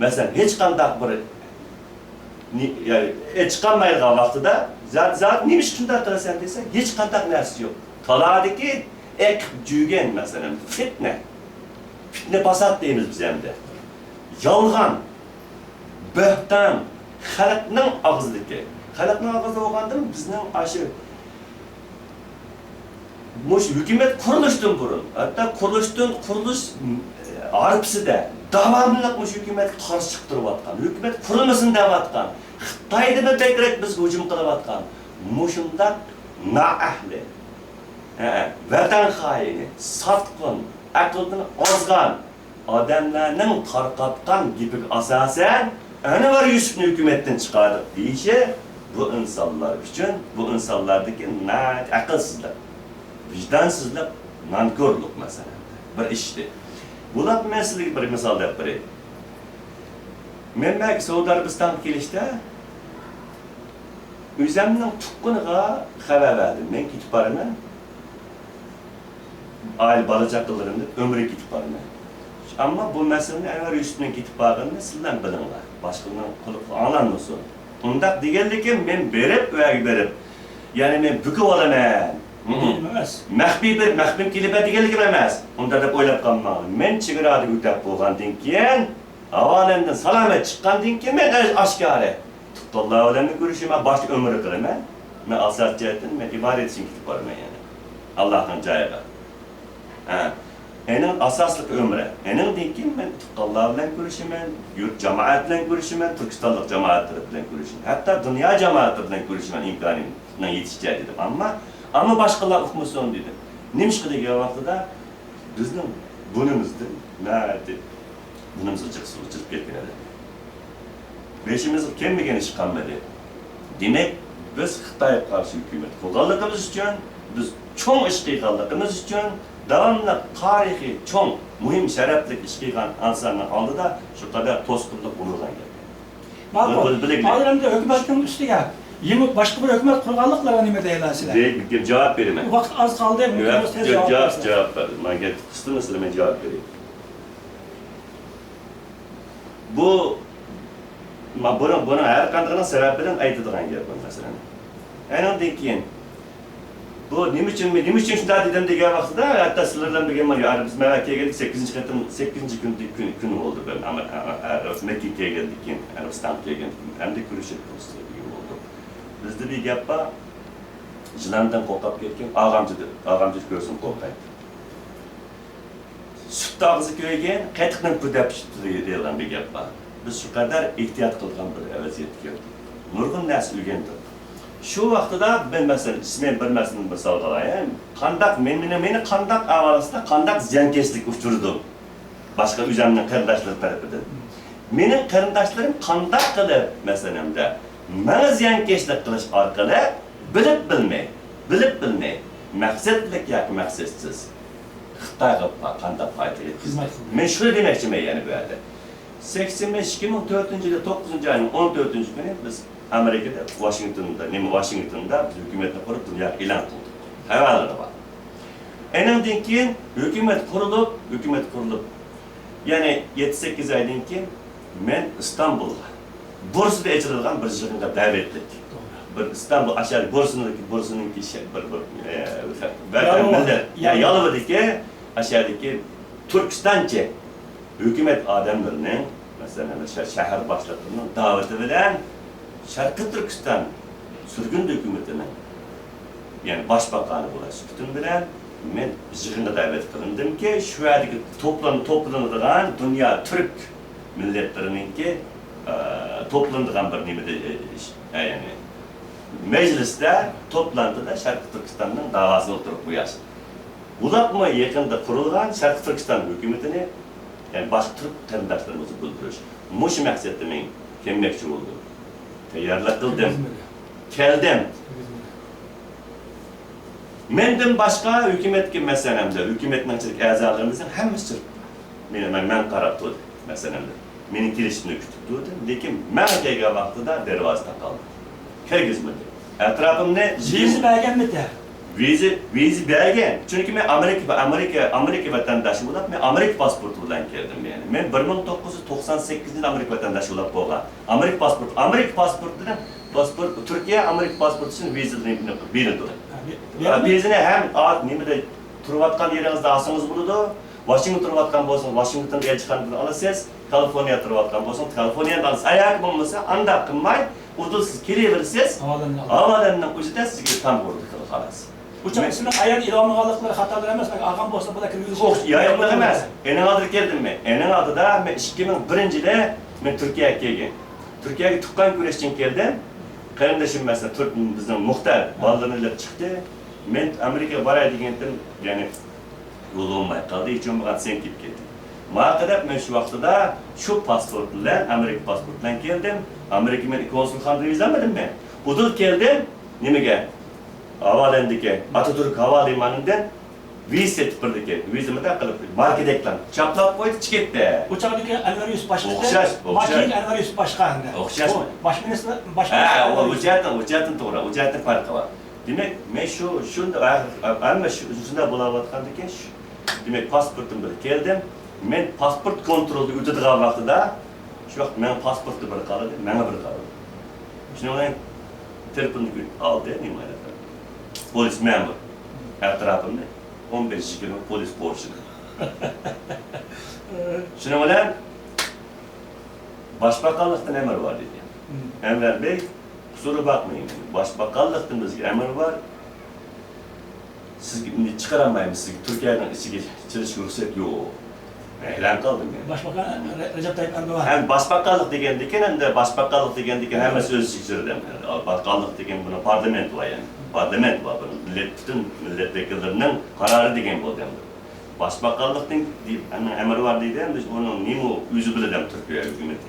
مەسىلەن، ھېچقانداق بىر نى-، يا، ئېچىقالمايدىغان ۋاقتىدا، زات، زات، نېمىشقا شۇنداق قىلىسەن دېسە، ھېچقانداق نەرسىسى يوق. تالادىكى ئېقىپ جۈگەن، مەسىلەن، فىتنە. فىتنە پاسات دەيمىز بىز ئەمدى. يالغان، بۆھتان، خەلقنىڭ ئاغزىدىكى. خەلقنىڭ ئاغزىدا بولغاندىن بىزنىڭ ئاشۇ مۇشۇ ھۆكۈمەت قۇرۇلۇشتىن بۇرۇن، ھەتتا قۇرۇلۇشتىن، قۇرۇلۇش ھارپىسىدە داۋاملىق مۇشۇ ھۆكۈمەتكە قارشى چىقىپ تۇرۇۋاتقان، ھۆكۈمەت قۇرۇلمىسۇن دەۋاتقان، خىتايدىنمۇ بەكرەك بىزگە ھۇجۇم قىلىۋاتقان مۇشۇنداق نائەھلى، ھە، ۋەتەن خائىنى، ساتقىن، ئەقلىدىن ئازغان، ئادەملەرنىڭ تارقاتقان گېپىگە ئاساسەن، ئەنۋەر يۈسۈپنى ھۆكۈمەتتىن چىقاردۇق دېيىشى بۇ ئىنسانلار ئۈچۈن، بۇ ئىنسانلاردىكى ناھايىتى ئەقىلسىزلىق، ۋىجدانسىزلىق، نانكورلۇق مەسىلەن. بىر ئىشتى. بۇلاپ مەن سىزگە بىر مىسال دەپ بېرەي. مەن بەك سەئۇدى ئەرەبىستانغا كېلىشتە، ئۆزەمنىڭ تۇغقىنىغا خەۋەر بەردىم، مەن كېتىپ بارىمەن. ئائىلە بالا-چاقىلىرىمنى ئۆمرىگە كېتىپ بارىمەن. ئەمما بۇ مەسىلىنى ئەنۋەر يۈسۈپنىڭ كېتىپ بارغىنىنى سىلەر بىلىڭلار. باشقىلارنىڭ قۇلىقىغا ئاڭلانمىسۇن. ئۇنداق دېگەنلىكىم، مەن بېرىپ، ئۇ يەرگە بېرىپ، يەنى مەن بۈكۈۋالىمەن. مۇھىم ئەمەس. مەخپىي بېرىپ، مەخپىي كېلىمەن دېگەنلىكىم ئەمەس. ئۇنداق دەپ ئويلاپ قالماڭلار. مەن چېگرادىن ئۆتۈپ بولغاندىن كېيىن، ھاۋالەندىن سالامەت چىققاندىن كېيىن مەن ئاشكارا تۇغقانلار بىلەن كۆرۈشىمەن، باشتا ئۆمرە قىلىمەن. مەن ئاساسىي جەھەتتىن مەن ئىبادەت ئۈچۈن كېتىپ بارىمەن يەنە. ئاللاھنىڭ جايىغا. ھە. ئېنىڭ ئاساسلىقى ئۆمرە. ئېنىڭدىن كېيىن مەن تۇغقانلار بىلەن كۆرۈشىمەن، يۇرت جامائەت بىلەن كۆرۈشىمەن، تۈركىستانلىق جامائەتلىرى بىلەن كۆرۈشىمەن. ھەتتا دۇنيا جامائەتلىرى بىلەن كۆرۈشىمەن ئىمكانىم يېتىشىچە دېدىم. ئەمما، ئەمما باشقىلار ئۇقمىسۇن دېدىم. نېمىشقا دېگەن ۋاقتىدا، بىزنىڭ بۇرنىمىزدىن ناھايىتى بۇرنىمىزغا جىق سۇ ئىچىلىپ كەتكەن ئادەم. بېشىمىزغا كەلمىگەن ئىش قالمىدى. دېمەك، بىز خىتايغا قارشى ھۆكۈمەت قۇرغانلىقىمىز ئۈچۈن، بىز چوڭ ئىش قىلغانلىقىمىز ئۈچۈن، داۋاملىق تارىخىي چوڭ، مۇھىم، شەرەپلىك ئىش قىلغان ئىنساننىڭ ئالدىدا شۇ قەدەر توسقۇنلۇق بولىدىغان گەپ. ماقۇل. بۇنى بىلگىلى. ھازىر ئەمدى ھۆكۈمەتنىڭ ئۈستىگە يېڭى باشقا بىر ھۆكۈمەت قۇرغانلىقلىرىغا نېمە دەيلى سىلەر؟ دەي-، جاۋاب بېرىمەن. ۋاقىت ئاز قالدى، مۇمكىن بولسا تېز جاۋاب جاۋاب، بېرىسىلەر. جاۋاب بەر. ماڭا گەپ قىستىمۇ سىلەر مەن جاۋاب بېرەي. بۇ، ما-، بۇنىڭ، بۇنىڭ ھەر قاندىقىنىڭ سەۋەبى بىلەن ئېيتىدىغان گەپ بۇ، مەسىلەن. ئەنىڭدىن كېيىن، بۇ نېمە ئۈچۈن، نېمە ئۈچۈن شۇنداق دېدىم دېگەن ۋاقتىدا، ھەتتا سىلەر بىلەن بىر گەپ، يا، بىز مانا كەلگەندىكىن سەككىزىنچى قېتىم، سەككىزىنچى كۈندە، كۈن، كۈن بولدى بىر ئەمە-، ئەمە-، ئەمە-، مەككىگە كەلگەندىن كېيىن، ئەرەبىستانغا كەلگەندىن كېيىن، ئەمدى كۆرۈشۈپ تۇرۇسىز دېگەن بولدى. بىزدە بىر گەپ بار، يىلاندىن قورقۇپ كەتكەن ئاغامچى، ئاغامچى كۆرسىمۇ قورقايدۇ. سۈت ئاغزى كۆيگەن قېتىقنىڭ پۇتى پىشىپتۇ دەيدىغان بىر گەپ بار. بىز شۇ قەدەر ئېھتىيات قىلغان بىر ۋەزىيەتكە كەلدۇق. نۇرغۇن نەرسە ئۆگەندۇق. شۇ ۋاقتىدا بىر مەسىلە، مەن بىر مەسىلىنى مىسالغا ئالايىن. قانداق، مەن، مېنى، مېنى قانداق ئەھۋال ئاستىدا، قانداق زىيانكەشلىككە ئۇچرىدىم؟ باشقا ئۆزۈمنىڭ قېرىنداشلىرى تەرىپىدىن. مېنىڭ قېرىنداشلىرىم قانداق قىلىپ، مەسىلەن، ماڭا زىيانكەشلىك قىلىش ئارقىلىق بىلىپ بىلمەي، بىلىپ بىلمەي، مەقسەتلىك ياكى مەقسەتسىز خىتايغا پا-، قانداق پايدا يەتكۈزدى؟ خىزمەت قىلدى. مەن شۇنى دېمەكچىمەن يەنە بۇ يەردە. سەكسەن بەش، ئىككى مىڭ تۆتىنچى يىلى توققۇزىنچى ئاينىڭ ئون تۆتىنچى كۈنى بىز ئامېرىكىدا، ۋاشىنگتوندا، نېمە، ۋاشىنگتوندا بىز ھۆكۈمەتنى قۇرۇپ، دۇنياغا ئېلان قىلدۇق. خەۋەرلىرى بار. ئېنىڭدىن كېيىن ھۆكۈمەت قۇرۇلۇپ، ھۆكۈمەت قۇرۇلۇپ، يەنى يەتتە، سەككىز ئايدىن كېيىن مەن ئىستانبۇلغا، بورسىدا ئېچىلىدىغان بىر يىغىنغا دەۋەتلىك. توغرا. بىر ئىستانبۇل ئاشۇ بورسىنىڭكى، بورسىنىڭكى شە-، بىر، بىر، ئە، بىر يالۋۇرۇق، مىللەت، يا، يالۋۇرۇق. يالۋۇردىكى ئاشۇدىكى تۈركىستانچە ھۆكۈمەت ئادەملىرىنىڭ، مەسىلەن، شە-، شەھەر باشلىقلىرىنىڭ دەۋىتى بىلەن شەرقىي تۈركىستان سۈرگۈندە ھۆكۈمىتىنىڭ، يەنى باشباقانى بولۇش سۈپىتىم بىلەن مەن يىغىنغا دەۋەت قىلىندىمكى، شۇ يەردىكى توپلان-، توپلىنىدىغان دۇنيا تۈرك مىللەتلىرىنىڭكى، ئە، توپلىنىدىغان بىر نېمىدە، ئە، ئىش، ئە، يەنى مەجلىستە، توپلانتىدا شەرقىي تۈركىستاننىڭ داۋاسىنى ئوتتۇرىغا قوياس. بۇلارمۇ يېقىندا قۇرۇلغان شەرقىي تۈركىستان ھۆكۈمىتىنى، يەنى باشقا تۈرك قېرىنداشلىرىمىزغا بىلدۈرۈش. مۇشۇ مەقسەتتە مەن كەلمەكچى بولدۇم. تەييارلىق قىلدىم. كەلدىم. مەندىن باشقا ھۆكۈمەتكە، مەسىلەن، ھەمدە ھۆكۈمەتنىڭ ئىچىدىكى ئەزالىرىمىزنىڭ ھەممىسى چىقىپ، مېنى، مەن، مەن قاراپ تۇردى، مەسىلەن، ھەمدە مېنىڭ كېلىشىمنى كۈتۈپ تۇردى. لېكىن ماڭا كەلگەن ۋاقتىدا دەرۋازا تاقالدى. كىرگۈزمىدى. ئەتراپىمنى ۋىزا بەرگەنمىدى؟ ۋىزا، ۋىزا بەرگەن. چۈنكى مەن ئامېرىكا، ئامېرىكا، ئامېرىكا ۋەتەنداشى بولۇپ، مەن ئامېرىكا پاسپورتى بىلەن كەلدىم، يەنى. مەن بىر مىڭ توققۇز يۈز توقسان سەككىزىنچى يىلى ئامېرىكا ۋەتەنداشى بولۇپ بولغان. ئامېرىكا پاسپورتى، ئامېرىكا پاسپورتىنىڭ، پاسپورت، تۈركىيە ئامېرىكا پاسپورتى ئۈچۈن ۋىزا بېرىدۇ. ھە، بە-، ۋىزىنى ھەم ئا-، نېمىدە تۇرۇۋاتقان يېرىڭىزدە ئالسىڭىز بولىدۇ. ۋاشىنگتون تۇرۇۋاتقان بولسىڭىز، ۋاشىنگتون ئەلچىخانىدىن ئالىسىز. كالىفورنىيە تۇرۇۋاتقان بولسىڭىز، كالىفورنىيەدىن ئالىسىز. ئەگەر بولمىسا، ئانداق قىلماي، ئۇدۇلسىز كېلىۋېرىسىز. ھاۋالەننىڭ ئۆزىدە سىزگە تامغا ئۇرىدۇ، خالاس. ئۇ چاغ سىلەر ئايان ئېلىۋالمىغانلىقلىرى خاتالىق ئەمەس، بەلكى ئالغان بولسا بۇلار كىرگۈزۈش. ئوخ-، يا، ياق، ئەمەس. ئېنىڭ ئالدىدا كەلدىممەن. ئېنىڭ ئالدىدا مەن ئىككى مىڭ بىرىنچى يىلى مەن تۈركىيەگە كەلگەن. تۈركىيەگە تۇغقان كۈرەش ئۈچۈن كەلدىم. قېرىندىشىم مەسىلەن، تۈرك، بىزنىڭ مۇختەر بالىلىرىنى ئېلىپ چىقتى. مەن ئامېرىكىغا باراي دېگەنتىم، يەنى يول بولماي قالدى، ھېچ بولمىغاندا سەن كېلىپ كەتتىڭ. ماڭا قاراپ، مەن شۇ ۋاقتىدا شۇ پاسپورت بىلەن، ئامېرىكا پاسپورت بىلەن كەلدىم. ئامېرىكا مېنى كونسۇلخانىدا ۋىزا ئالمىدىم مەن. ئۇدۇل كەلدىم، نېمىگە؟ ھاۋالەندىكى، ئاتاتۈرك ھاۋا لىمانىدىن ۋىزا سېتىپ بېرىدىكەن. ۋىزا مۇنداق قىلىپ، ماركىدەكلا چاپلاپ قويدى، چىقىپ كەتتى. ئۇ چاغدىكى ئەنۋەر يۈسۈپ باشقا. ئوخشاش، ئوخشاش. ماكىيىن ئەنۋەر يۈسۈپ باشقا ئەمدى. ئوخشاش. ئۇ باش مىنىستىر، باش ھە، مىنىستىر ئۇ، ئەنۋەر يۈسۈپ. ئۇ جەھەتتىن، ئۇ جەھەتتىن توغرا، ئۇ جەھەتتىن پەرقى بار. دېمەك، مەن شۇ، شۇنداق، ھە، ھەممە شۇ، شۇنداق بولاۋاتقاندىكىن، شۇ، دېمەك، پاسپورتۇم بىلەن كەلدىم. مەن پاسپورت كونترولىدا ئۆتىدىغان ۋاقتىدا، شۇ ۋاقىت مېنىڭ پاسپورتۇم بىر قالدى، ماڭا بىر قالدى. شۇنىڭ بىلەن تېلېفوننى ئالدى، نېمە، پولىس مەمۇر. ئەتراپىمنى ئون بەش يىگىرمە پولىس قورشىدى. شۇنىڭ بىلەن باشباقانلىقتىن ئەمىر بار دېدى. ئەنۋەر بەگ، قۇسۇرغا باقمايمەن. باشباقانلىقتىن بىزگە ئەمىر بار. سىزگە ئۇنى چىقىرالمايمىز، سىزگە تۈركىيەنىڭ ئىچىگە چىرىشكە رۇخسەت يوق. مەن ھەيران قالدىم يەنە. باشباقان رە-، رەجەپ تايىپ ئەردوغان. ھەم باشباقانلىق دېگەندىكىن، ئەمدى باشباقانلىق دېگەندىكىن ھەممىسى ئۆز ئىچىگە چىقىدۇ. باشباقانلىق دېگەن بۇنىڭ پارلامېنت بار يەنى. پارلامېنت بار بۇنىڭ. مىللەت، پۈتۈن مىللەت ۋەكىللىرىنىڭ قارارى دېگەن بولدى ئەمدى. باشباقانلىقتىن دېيىپ، ئەمدى ئەمىر بار دېدى، ئەمدى ئۇنىڭ نېمە ئۆزى بىلىدۇ ئەمدى تۈركىيە ھۆكۈمىتى.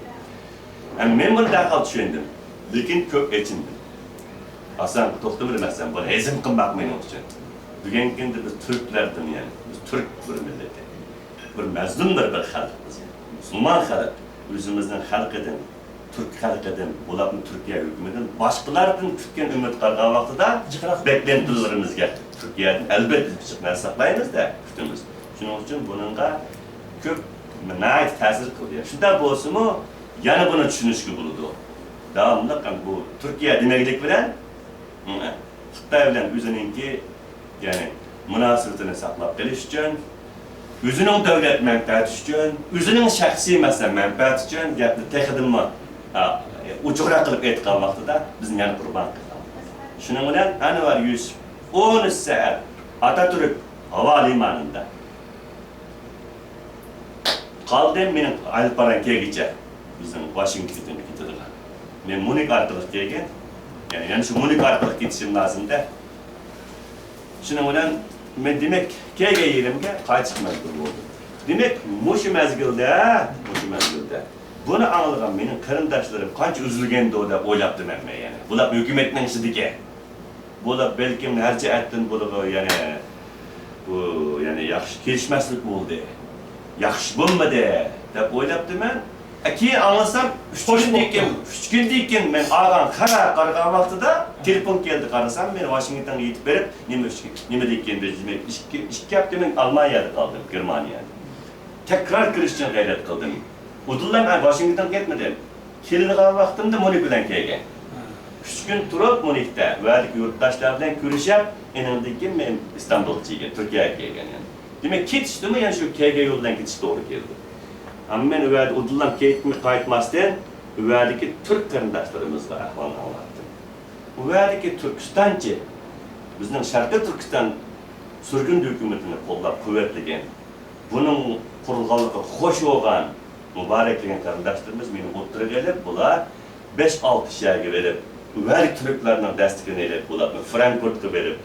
ئەمدى مەن بۇنى دەرھال چۈشەندىم. لېكىن كۆپ ئېچىندىم. ئاسان توختىمىدىم ئەسلەن، بۇنى ھەزىم قىلماق مېنىڭ ئۈچۈن. بۈگۈنكى كۈندە بىز تۈركلەردىن، يەنى بىز تۈرك بىر مىللىتى. بىر مەزلۇمدۇر بىر خەلق بىز، يەنى مۇسۇلمان خەلق. ئۆزىمىزنىڭ خەلقىدىن، تۈرك خەلقىدىن، بولۇپمۇ تۈركىيە ھۆكۈمىتىدىن باشقىلاردىن كۈتكەن ئۈمىد قارىغان ۋاقتىدا جىقراق بەكلەنتىلىرىمىزگە تۈركىيەدىن ئەلۋەتتە جىق نەرسە ساقلايمىز-دە، كۈتىمىز. شۇنىڭ ئۈچۈن بۇنىڭغا كۆپ، ناھايىتى تەسىر قىلدى. شۇنداق بولسىمۇ، يەنە بۇنى چۈشىنىشكە بولىدۇ. داۋاملىق بۇ تۈركىيە دېمەكلىك بىلەن، خىتاي بىلەن ئۆزىنىڭكى، يەنى مۇناسىۋىتىنى ساقلاپ قېلىش ئۈچۈن، ئۆزىنىڭ دۆلەت مەنپەئەتى ئۈچۈن، ئۆزىنىڭ شەخسىي مەسىلەن مەنپەئەتى ئۈچۈن گەپنى تېخىدىنمۇ، ھە، ئوچۇقراق قىلىپ ئېيتقان ۋاقتىدا بىزنى يەنە قۇربان قىلغان. شۇنىڭ بىلەن ئەنۋەر يۈسۈپ ئون ئۈچ سائەت ئاتاتۈرك ھاۋا لىمانىدا قالدىم، مېنىڭ ئېلىپ بارغان كەيگىچە، بىزنىڭ ۋاشىنگتونغا كېتىدىغان. مەن مۇنىك ئارقىلىق كەلگەن. يەنى، يەنە شۇ مۇنىك ئارقىلىق كېتىشىم لازىمدە. شۇنىڭ بىلەن مەن، دېمەك، كەلگەن يېرىمگە قايتىشقا مەجبۇر بولدۇم. دېمەك، مۇشۇ مەزگىلدە، مۇشۇ مەزگىلدە بۇنى ئاڭلىغان مېنىڭ قېرىنداشلىرىم قانچە ئۈزۈلگەندۇ دەپ ئويلاپتىمەن مەن يەنە. بۇلار ھۆكۈمەتنىڭ ئىچىدىكى. بۇلار بەلكىم ھەر جەھەتتىن بۇلارغا يەنە، بۇ يەنە ياخشى كېلىشمەسلىك بولدى، ياخشى بولمىدى دەپ ئويلاپتىمەن. ئە، كېيىن ئاڭلىسام، ئۈچ كۈندىن كېيىن، ئۈچ كۈندىن كېيىن مەن ئالغان خەۋەر قارىغان ۋاقتىدا تېلېفون كەلدى، قارىسام، مەن ۋاشىنگتونغا يېتىپ بېرىپ، نېمە ئۈچ-، نېمە دېگەن بىز، دېمەك، ئىككى، ئىككى ھەپتە مەن ئالمانىيەدە قالدىم، گېرمانىيەدە. تەكرار كىرىش ئۈچۈن غەيرەت قىلدىم. ئۇدۇللا مەن ۋاشىنگتونغا كەتمىدىم. كېلىدىغان ۋاقتىمدا مۇنىك بىلەن كەلگەن. ئۈچ كۈن تۇرۇپ مۇنىھتا ۋەدىكى يۇرتداشلار بىلەن كۆرۈشۈپ، ئېنىڭدىن كېيىن مەن ئىستانبۇلغا كەلگەن، تۈركىيەگە كەلگەن يەنە. دېمەك، كېتىشتىمۇ يەنە شۇ كەلگەن يول بىلەن كېتىش توغرا كەلدى. ئەمما مەن ئۇ يەردە ئۇدۇللام كەيتمەي قايتماستىن، ئۇ يەردىكى تۈرك قېرىنداشلىرىمىزغا ئەھۋالنى ئاڭلاتتىم. ئۇ يەردىكى تۈركىستانچى، بىزنىڭ شەرقىي تۈركىستان سۈرگۈندە ھۆكۈمىتىنى قوللاپ قۇۋۋەتلىگەن، بۇنىڭ قۇرۇلغانلىقىغا خوش بولغان، مۇبارەكلىگەن قېرىنداشلىرىمىز مېنى ئوتتۇرىغا ئېلىپ، بۇلار بەش-ئالتە شەھەرگە بېرىپ، ئۇ يەردىكى تۈركلەرنىڭ دەستىكىنى ئېلىپ، بۇلارنى فرانكفورتقا بېرىپ،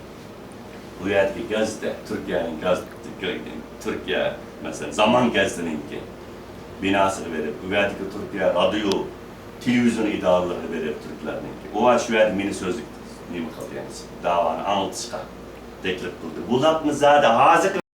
ئۇ يەردىكى گازېتە، تۈركىيەنىڭ گازېتى، تۈركىيە، مەسىلەن، زامان گازېتىنىڭكى بىناسىغا بېرىپ، ئۇ يەردىكى تۈركىيە رادىيو، تېلېۋىزىيون ئىدارىلىرىغا بېرىپ، تۈركلەرنىڭكى. ئۇ شۇ يەردە مېنى سۆزلۈك نېمە قىلدى، يەنى داۋانى ئاڭلىتىشقا تەكلىپ قىلدى. بۇلارمۇ زادى ھازىرقى